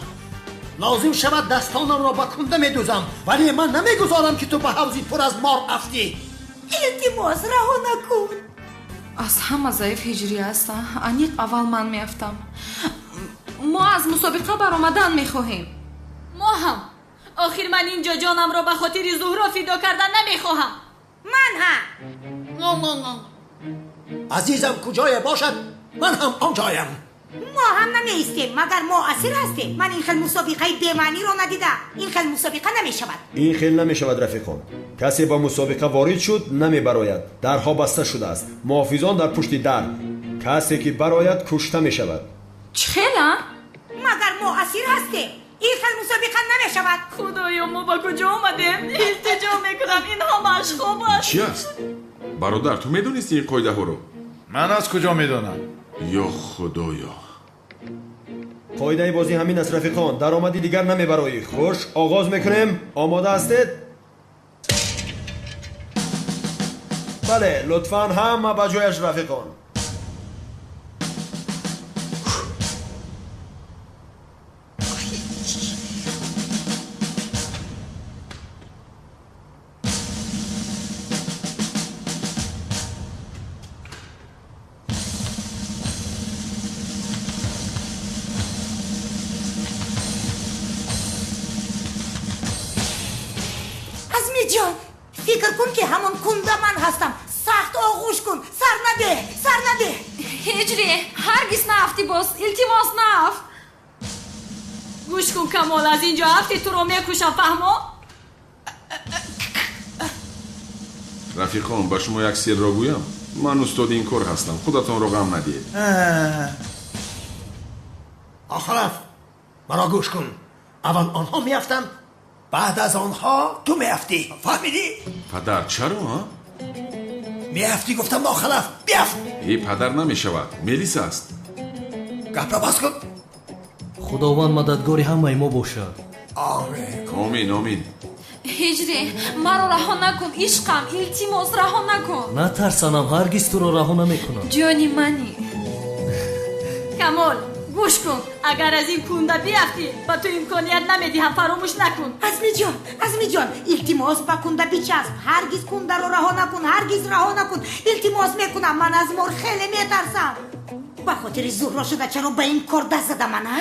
Лозим шавад дастонамро ба кунда медӯзам, вале ман намегузорам ки ту ба ҳавзи пур аз мор афтӣ. Илтимос, раҳо накун. Аз ҳама заиф Ҳиҷрӣ аст. Аниқ аввал ман меафтам. Мо аз мусобиқа баромадан мехоҳем. Мо ҳам. Охир ман инҷо ҷонамро ба хотири Зуҳро фидо кардан намехоҳам. Ман ҳам. Азизам куҷое бошад, ман ҳам он ҷоям. Мо ҳам намеистем, магар мо асир ҳастем. Ман ин хел мусобиқаи бемаъниро надидам. Ин хел мусобиқа намешавад. Ин хел намешавад, рафиқон. Касе ба мусобиқа ворид шуд, намебарояд. Дарҳо баста шудааст. Муҳофизон дар пушти дар. Касе ки барояд, кушта мешавад. Чӣ хела? Магар мо асир ҳастем? Ин хел мусобиқа намешавад. Худоё, мо ба куҷо омадем? Илтиҷо мекунам, ин ҳамааш хоб аст. Чӣ аст? Бародар, ту медонисти ин қоидаҳоро? Ман аз куҷо медонам? Ё худоё! Қоидаи бозӣ ҳамин аст, рафиқон. Даромади дигар намебароӣ. Хуш, оғоз мекунем. Омода ҳастед? Бале, лутфан ҳама ба ҷояш, рафиқон. Азмиҷон, фикр кун ки ҳамон кунда ман ҳастам. Сахт оғӯш кун, сар надеҳ, сар надеҳ. Ҳиҷрӣ, ҳар Ҳаргиз наафтӣ боз, илтимос наафт. Гӯш кун Камол, аз ин ҷо афти туро мекушам, фаҳмо? Рафиқон, ба шумо як сирро гӯям. Ман устоди ин кор ҳастам, худатонро ғам надиҳед. Охилаф, маро гӯш кун. Аввал онҳо меафтанд, баъд аз онҳо ту меафтӣ. Фаҳмидӣ? Падар, чаро? Меафтӣ гуфтам, нохалаф, биафт. Э, падар, намешавад, Мелис аст. Гапро бас кун. Худованд мададгори ҳамаи мо бошад. Омин. Омин, омин. Ҳиҷрӣ, маро раҳо накун, ишқам, илтимос раҳо накун. Натарсанам, ҳаргиз туро раҳо намекунам. Ҷони мани. Камол, гӯш кун, агар аз ин кунда биафтӣ, ба ту имконият намедиҳам, фаромӯш накун. Азмиҷон, Азмиҷон, илтимос ба кунда бичасп, ҳаргиз кундаро раҳо накун, ҳаргиз раҳо накун. Илтимос мекунам, ман аз мор хеле метарсам. Ба хотири Зуҳро шуда чаро ба ин кор даст задам ман, а?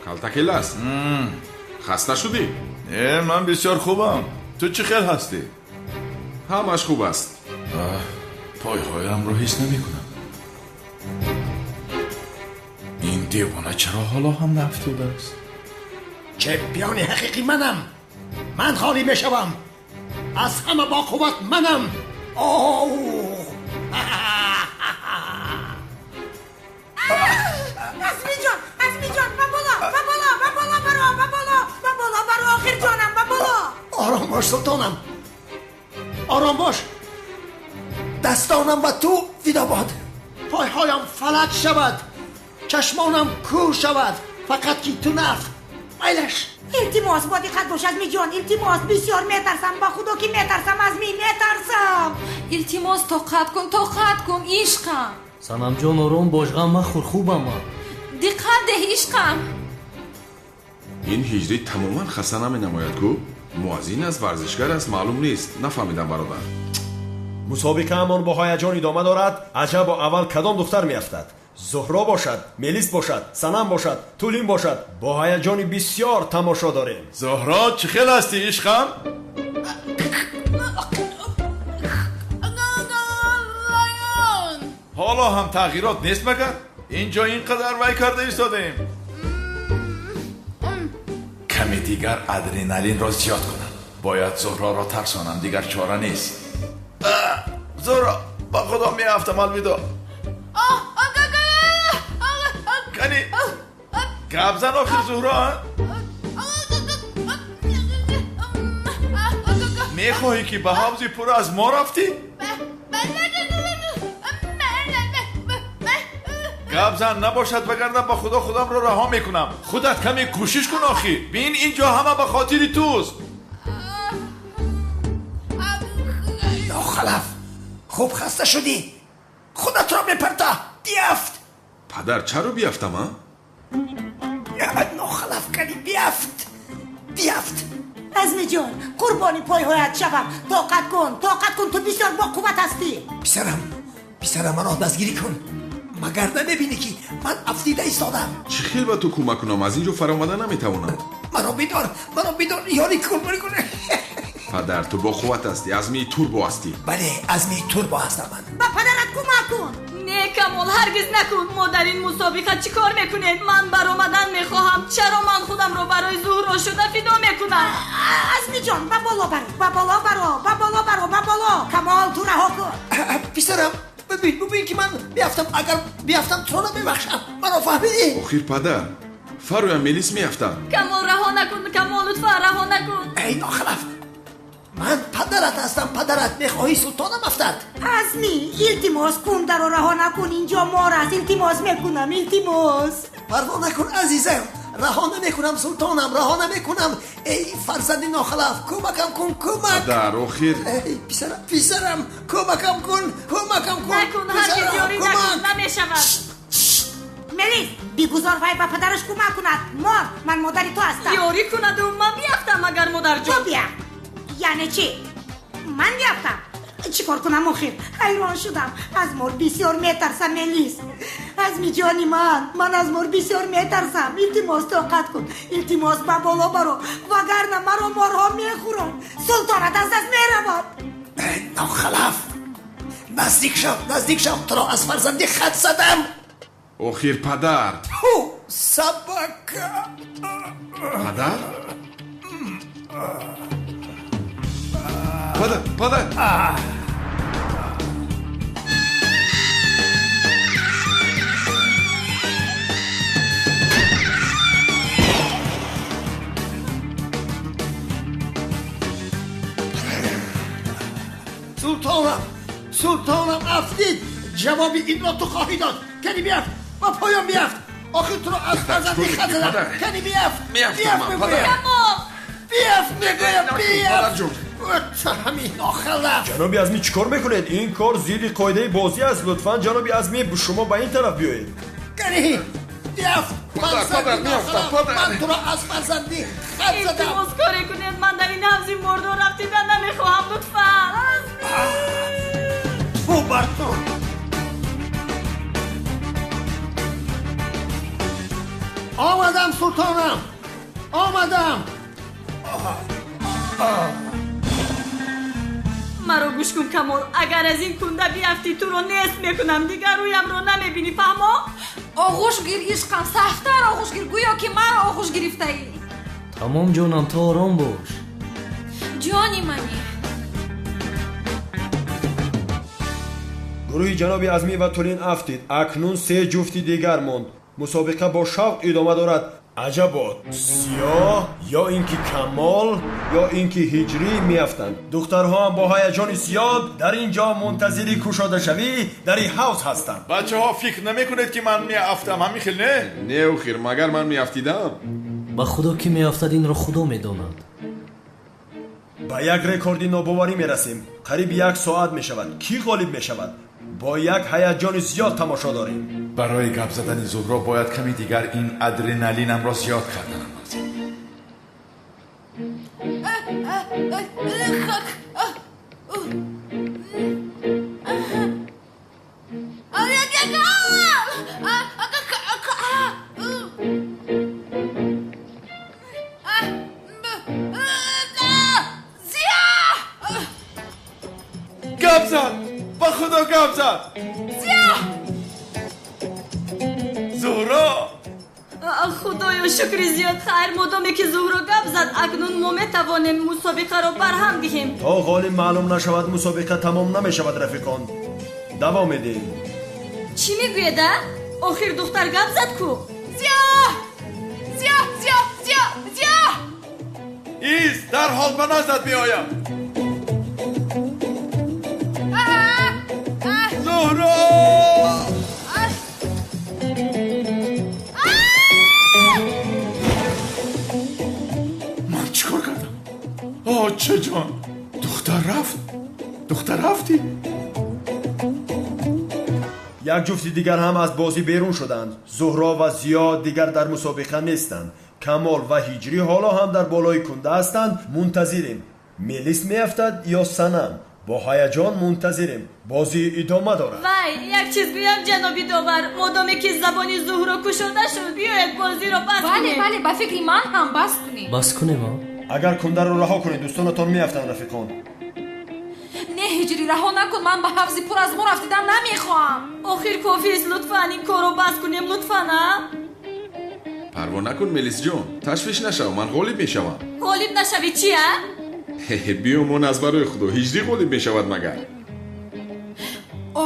Калтакелас, хаста шудӣ? Э, ман бисёр хубам. Ту чӣ хел ҳастӣ? Ҳамаш хуб аст. Пойҳоямро ҳис намекунам. Ин девона чаро ҳоло ҳам наафтодааст? Чемпиони ҳақиқӣ манам. Ман холӣ мешавам. Аз ҳама боқувват манам. Азмиҷон, Азмиҷон, ба боло, ба боло, ба боло баро, ба боло, ба боло баро, охир ҷонам, ба боло. Ором бош, султонам, ором бош. Дастонам ба ту фидо бод. Пойҳоям фалаҷ шавад, чашмонам кӯр шавад, фақат ки ту нафт. Майлаш. Илтимос, бо диққат бош, Азмиҷон, илтимос, бисёр метарсам, ба худо ки метарсам, Азми, метарсам. Илтимос, тоқат кун, тоқат кун, ишқам. Санамҷон, ором бош, ғам махӯр, хубам ман. Диққат деҳ, ишқам. Ин ҳиҷрӣ тамоман хаста наменамояд ку? Муаззин аст, варзишгар аст, маълум нест. Нафаҳмидам, бародар. Мусобиқаамон бо ҳаяҷон идома дорад. Аҷабо аввал кадом духтар меафтад? Зуҳро бошад, Мелис бошад, Санам бошад, Тулин бошад. Бо ҳаяҷони бисёр тамошо дорем. Зуҳро, чӣ хел ҳастӣ, ишқам? Ҳоло ҳам тағйирот нест магар? Ин ҷо ин қадар вай карда истодаем. Каме дигар адреналинро зиёд кунам. Бояд Зуҳроро тарсонам, дигар чора нест. Зуҳро, ба худо меафтам, алвидо. Кани, гап зан охир, Зуҳро. Мехоҳӣ ки ба ҳавзи пур аз мо рафтӣ? Гап зан, набошад, вагарна ба худо худамро раҳо мекунам. Худат каме кӯшиш кун охир. Бин, ин ҷо ҳама ба хотири туст. Нохалаф, хуб хаста шудӣ. Худатро мепарта, биафт. Падар, чаро биафтам, а? Нохалаф, кани биафт, биафт. Азмиҷон, қурбони пойҳоят шавам. Тоқат кун, тоқат кун, ту бисёр боқувват ҳастӣ. Писарам, писарам, маро дастгирӣ кун. Магар намебинӣ ки ман афтида истодам? Чӣ хел ба ту кӯмак кунам? Аз ин ҷо фаромада наметавонам. Маро бидор, маро бидор, ёрӣ кун. Падар, ту боқувват ҳастӣ, азмии турбо ҳастӣ. Бале, азмии турбо ҳастам ман. Ба падарат кӯмак кун. Не, Камол, ҳаргиз накун. Мо дар ин мусобиқа чӣ кор мекунем? Ман баромадан мехоҳам. Чаро ман худамро барои Зуҳро шуда фидо мекунам? Азмиҷон, ба боло баро, ба боло баро, ба боло баро, ба боло. Камол, ту раҳо кун. Писарам, бибин, бибин ки ман биафтам. Агар биафтам, туро намебахшам. Маро фаҳмидӣ? Охир падар, фароям Мелис меафтад. Камол, раҳо накун. Камол, лутфан раҳо накун. Эй нохалаф, ман падарат ҳастам, падарат. Мехоҳӣ султонам афтад? Азми, илтимос, кундаро раҳо накун. Инҷо мор аст. Илтимос мекунам, илтимос. Парво накун, азизам, раҳо намекунам, султонам, раҳо намекунам. Эй фарзанди нохалаф, кӯмакам кун, кӯмак. Падар, охир. Эй писарам, писарам, кӯмакам кун, кӯмакам кун. Накун, ҳаргиз ёрӣ накун, намешавад. Мелис, бигузор вай ба падараш кӯмак кунад. Мор, ман модари ту ҳастам. Ёрӣ кунаду ман биафтам, магар модарҷон? Ту биафт. Яъне чӣ? Ман биафтам? Чӣ кор кунам охир? Ҳайрон шудам. Аз мор бисёр метарсам, Мелис. Азми ҷони ман, ман аз мор бисёр метарсам. Илтимос, тоқат кун. Илтимос, ба боло баро, вагарна маро морҳо мехӯранд. Султонат аз даст меравад. Нохалаф, наздик шав, наздик шав, туро аз фарзанди хат задам. Охир падар. Ту собака. Падар? Падар, падар. Султонам, султонам афтид. Ҷавоби инро ту хоҳӣ дод. Кани биафт, ба поён биафт. Охир туро аз фарзанди хат задам. Кани биафт, биафт мегӯям. Биафт мегӯям, биафт. Ҳамин нохалаф. Ҷаноби Азмӣ, чӣ кор мекунед? Ин кор зидди қоидаи бозӣ аст. Лутфан ҷаноби Азмӣ, шумо ба ин тараф биёед. Кани биафт. Ман туро аз фарзанди хат задам. Илтимос, коре кунед, ман дар ин ҳавзи мордор рафтидан намехоҳам. Лутфан. Ту бар ту. Омадам, султонам, омадам. Маро гӯш кун, Камол. Агар аз ин кунда биафтӣ, туро нест мекунам. Дигар рӯямро намебинӣ, фаҳмо? Оғӯш гир, ишқам, сахттар оғӯш гир, гӯё ки маро оғӯш гирифтаӣ. Тамом, ҷонам, ту ором бош. Ҷони мани. Гурӯҳи ҷаноби Азмӣ ва Тулин афтид. Акнун се ҷуфти дигар монд. Мусобиқа бо шавқ идома дорад. Аҷабо, Сиёҳ ё ин ки Камол ё ин ки Ҳиҷрӣ меафтанд. Духтарҳо ҳам бо ҳаяҷони зиёд дар ин ҷо мунтазири кушодашавӣ дар ин ҳавз ҳастанд. Бачаҳо, фикр намекунед ки ман меафтам, ҳамин хел не? Не, охир, магар ман меафтидам? Ба худо, ки меафтад, инро худо медонад. Ба як рекорди нобоварӣ мерасем. Қариб як соат мешавад. Кӣ ғолиб мешавад? Бо як ҳаяҷони зиёд тамошо дорем. Барои гап задани Зуҳро бояд ками дигар ин адреналинамро зиёд карданам лозим. Гап зад! Ба худо гап зад! Зуҳро! Худоё, шукри зиёд. Хайр, модоме ки Зуҳро гап зад, акнун мо метавонем мусобиқаро барҳам диҳем. То ғолиб маълум нашавад, мусобиқа тамом намешавад, рафиқон. Давом медиҳем. Чӣ мегӯед, а? Охир духтар гап зад ку? Зиё! Зиё, зиё, зиё, зиё! Ист, дарҳол ба наздат меоям. Зуҳро! Ман чӣ кор кардам? Оча ҷон, духтар рафт, духтар рафтӣ. Як ҷуфти дигар ҳам аз бозӣ берун шуданд. Зуҳро ва Зиё дигар дар мусобиқа нестанд. Камол ва Ҳиҷрӣ ҳоло ҳам дар болои кунда ҳастанд. Мунтазирем, Мелис меафтад ё Санам. Бо ҳаяҷон мунтазирем. Бозӣ идома дорад. Вай, як чиз гӯям, ҷаноби довар. Модоме ки забони Зуҳро кушода шуд, биёед бозиро бас Бале, кунем. бале, ба фикри ман ҳам бас кунем. Бас кунем, а? Агар кундаро раҳо кунед, дӯстонатон меафтанд, рафиқон. Не, Ҳиҷрӣ, раҳо накун. Ман ба ҳавзи пур аз мор афтидан намехоҳам. Охир кофист, лутфан ин корро бас кунем, лутфан, а? Парво накун, Мелисҷон, ташвиш нашав, ман ғолиб мешавам. Ғолиб нашавӣ чи, а? Биёмон, аз барои худо, Ҳиҷрӣ ғолиб мешавад магар.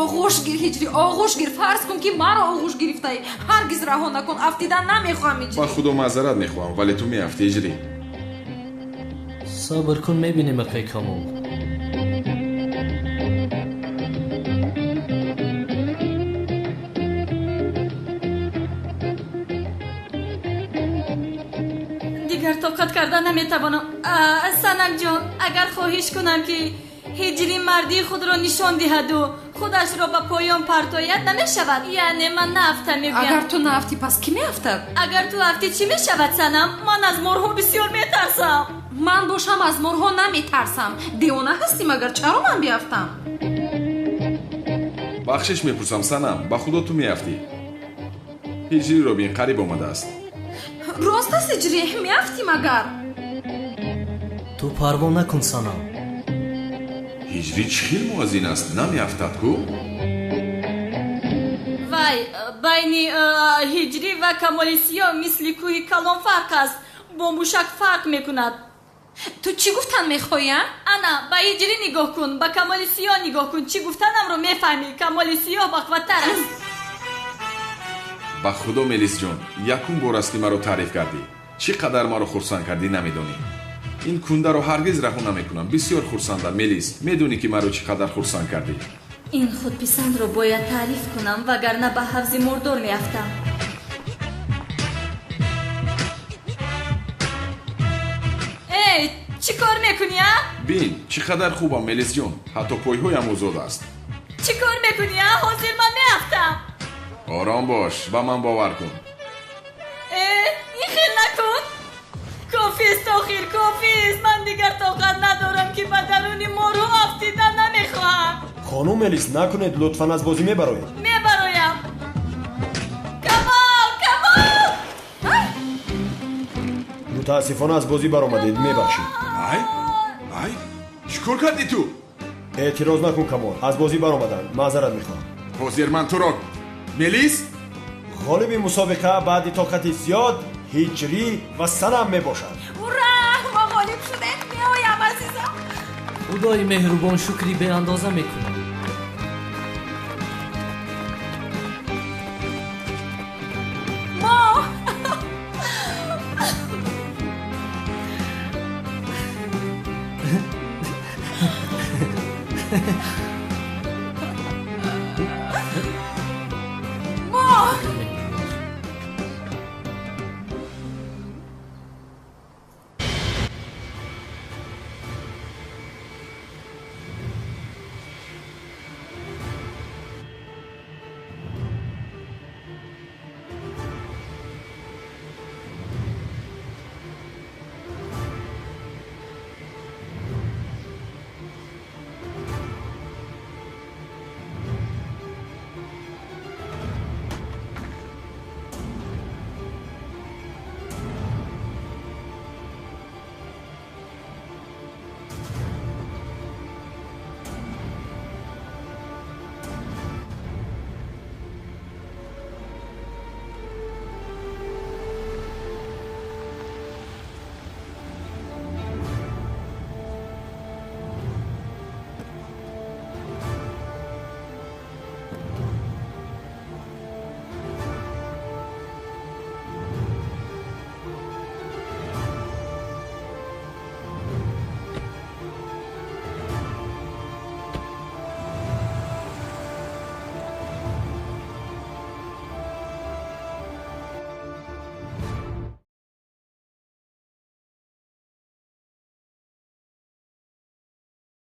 Оғӯш гир, Ҳиҷрӣ, оғӯш гир. Фарз кун ки маро оғӯш гирифтаӣ. Ҳаргиз раҳо накун, афтидан намехоҳам, Ҳиҷрӣ. Ба худо маъзарат мехоҳам, вале ту меафтӣ, Ҳиҷрӣ. Сабр кун, мебинем, акай Камол. Дигар тоқат карда наметавонам. Санамҷон, агар хоҳиш кунам, ки Ҳиҷрӣ мардии худро нишон диҳаду Худашро ба поён партояд намешавад. Яъне ман наафтам мегӯям. Агар ту наафтӣ, пас кӣ меафтад? Агар ту афтӣ, чӣ мешавад, Санам? Ман аз морҳо бисёр метарсам. Ман бошам аз морҳо наметарсам. Девона ҳастӣ магар? Чаро ман биафтам? Бахшиш мепурсам, Санам, ба худо ту меафтӣ. Ҳиҷриро бин, қариб омадааст. Рост аст, Ҳиҷрӣ, меафтӣ магар? Ту парво накун, Санам. Ҳиҷрӣ чӣ хел муаззин аст, намеафтад ку? Вай, байни Ҳиҷрӣ ва Камоли Сиёҳ мисли кӯҳи калон фарқ аст. Бо мушак фарқ мекунад. Ту чӣ гуфтан мехоҳӣ, а? Ана, ба Ҳиҷрӣ нигоҳ кун, ба Камоли Сиёҳ нигоҳ кун. Чӣ гуфтанамро мефаҳмӣ. Камоли Сиёҳ бақваттар аст. Ба худо, Мелисҷон, якум бор аст ки маро таъриф кардӣ. Чӣ қадар маро хурсанд кардӣ, намедонӣ. Ин кундаро ҳаргиз раҳо намекунам. Бисёр хурсандам, Мелис. Медонӣ ки маро чӣ қадар хурсанд кардӣ. Ин худписандро бояд таъриф кунам, вагарна ба ҳавзи мурдор меафтам. Эй, чӣ кор мекунӣ, а? Бин, чӣ қадар хубам, Мелисҷон. Ҳатто пойҳоям озод аст. Чӣ кор мекунӣ, а? Ҳозир ман меафтам. Ором бош, ба ман бовар кун. Э, ин хел накун. Кофист, охир, кофист. Ман дигар тоқат надорам, ки ба даруни морҳо афтидан намехоҳам. Хонум Мелис, накунед, лутфан, аз бозӣ мебароед. Мебароям. Камол, Камол! Мутаассифона, аз бозӣ баромадед, мебахшед. Ай, ай, чӣ кор кардӣ ту? Эътироз накун, Камол, аз бозӣ баромаданд, маъзарат мехоҳам. Ҳозир ман туро. Мелис? Ғолиби мусобиқа баъди тоқати зиёд Ҳиҷрӣ ва Санам мебошад. Ура, мо ғолиб шудем! Меоям, азизам. Худои меҳрубон, шукри беандоза мекунам. Мо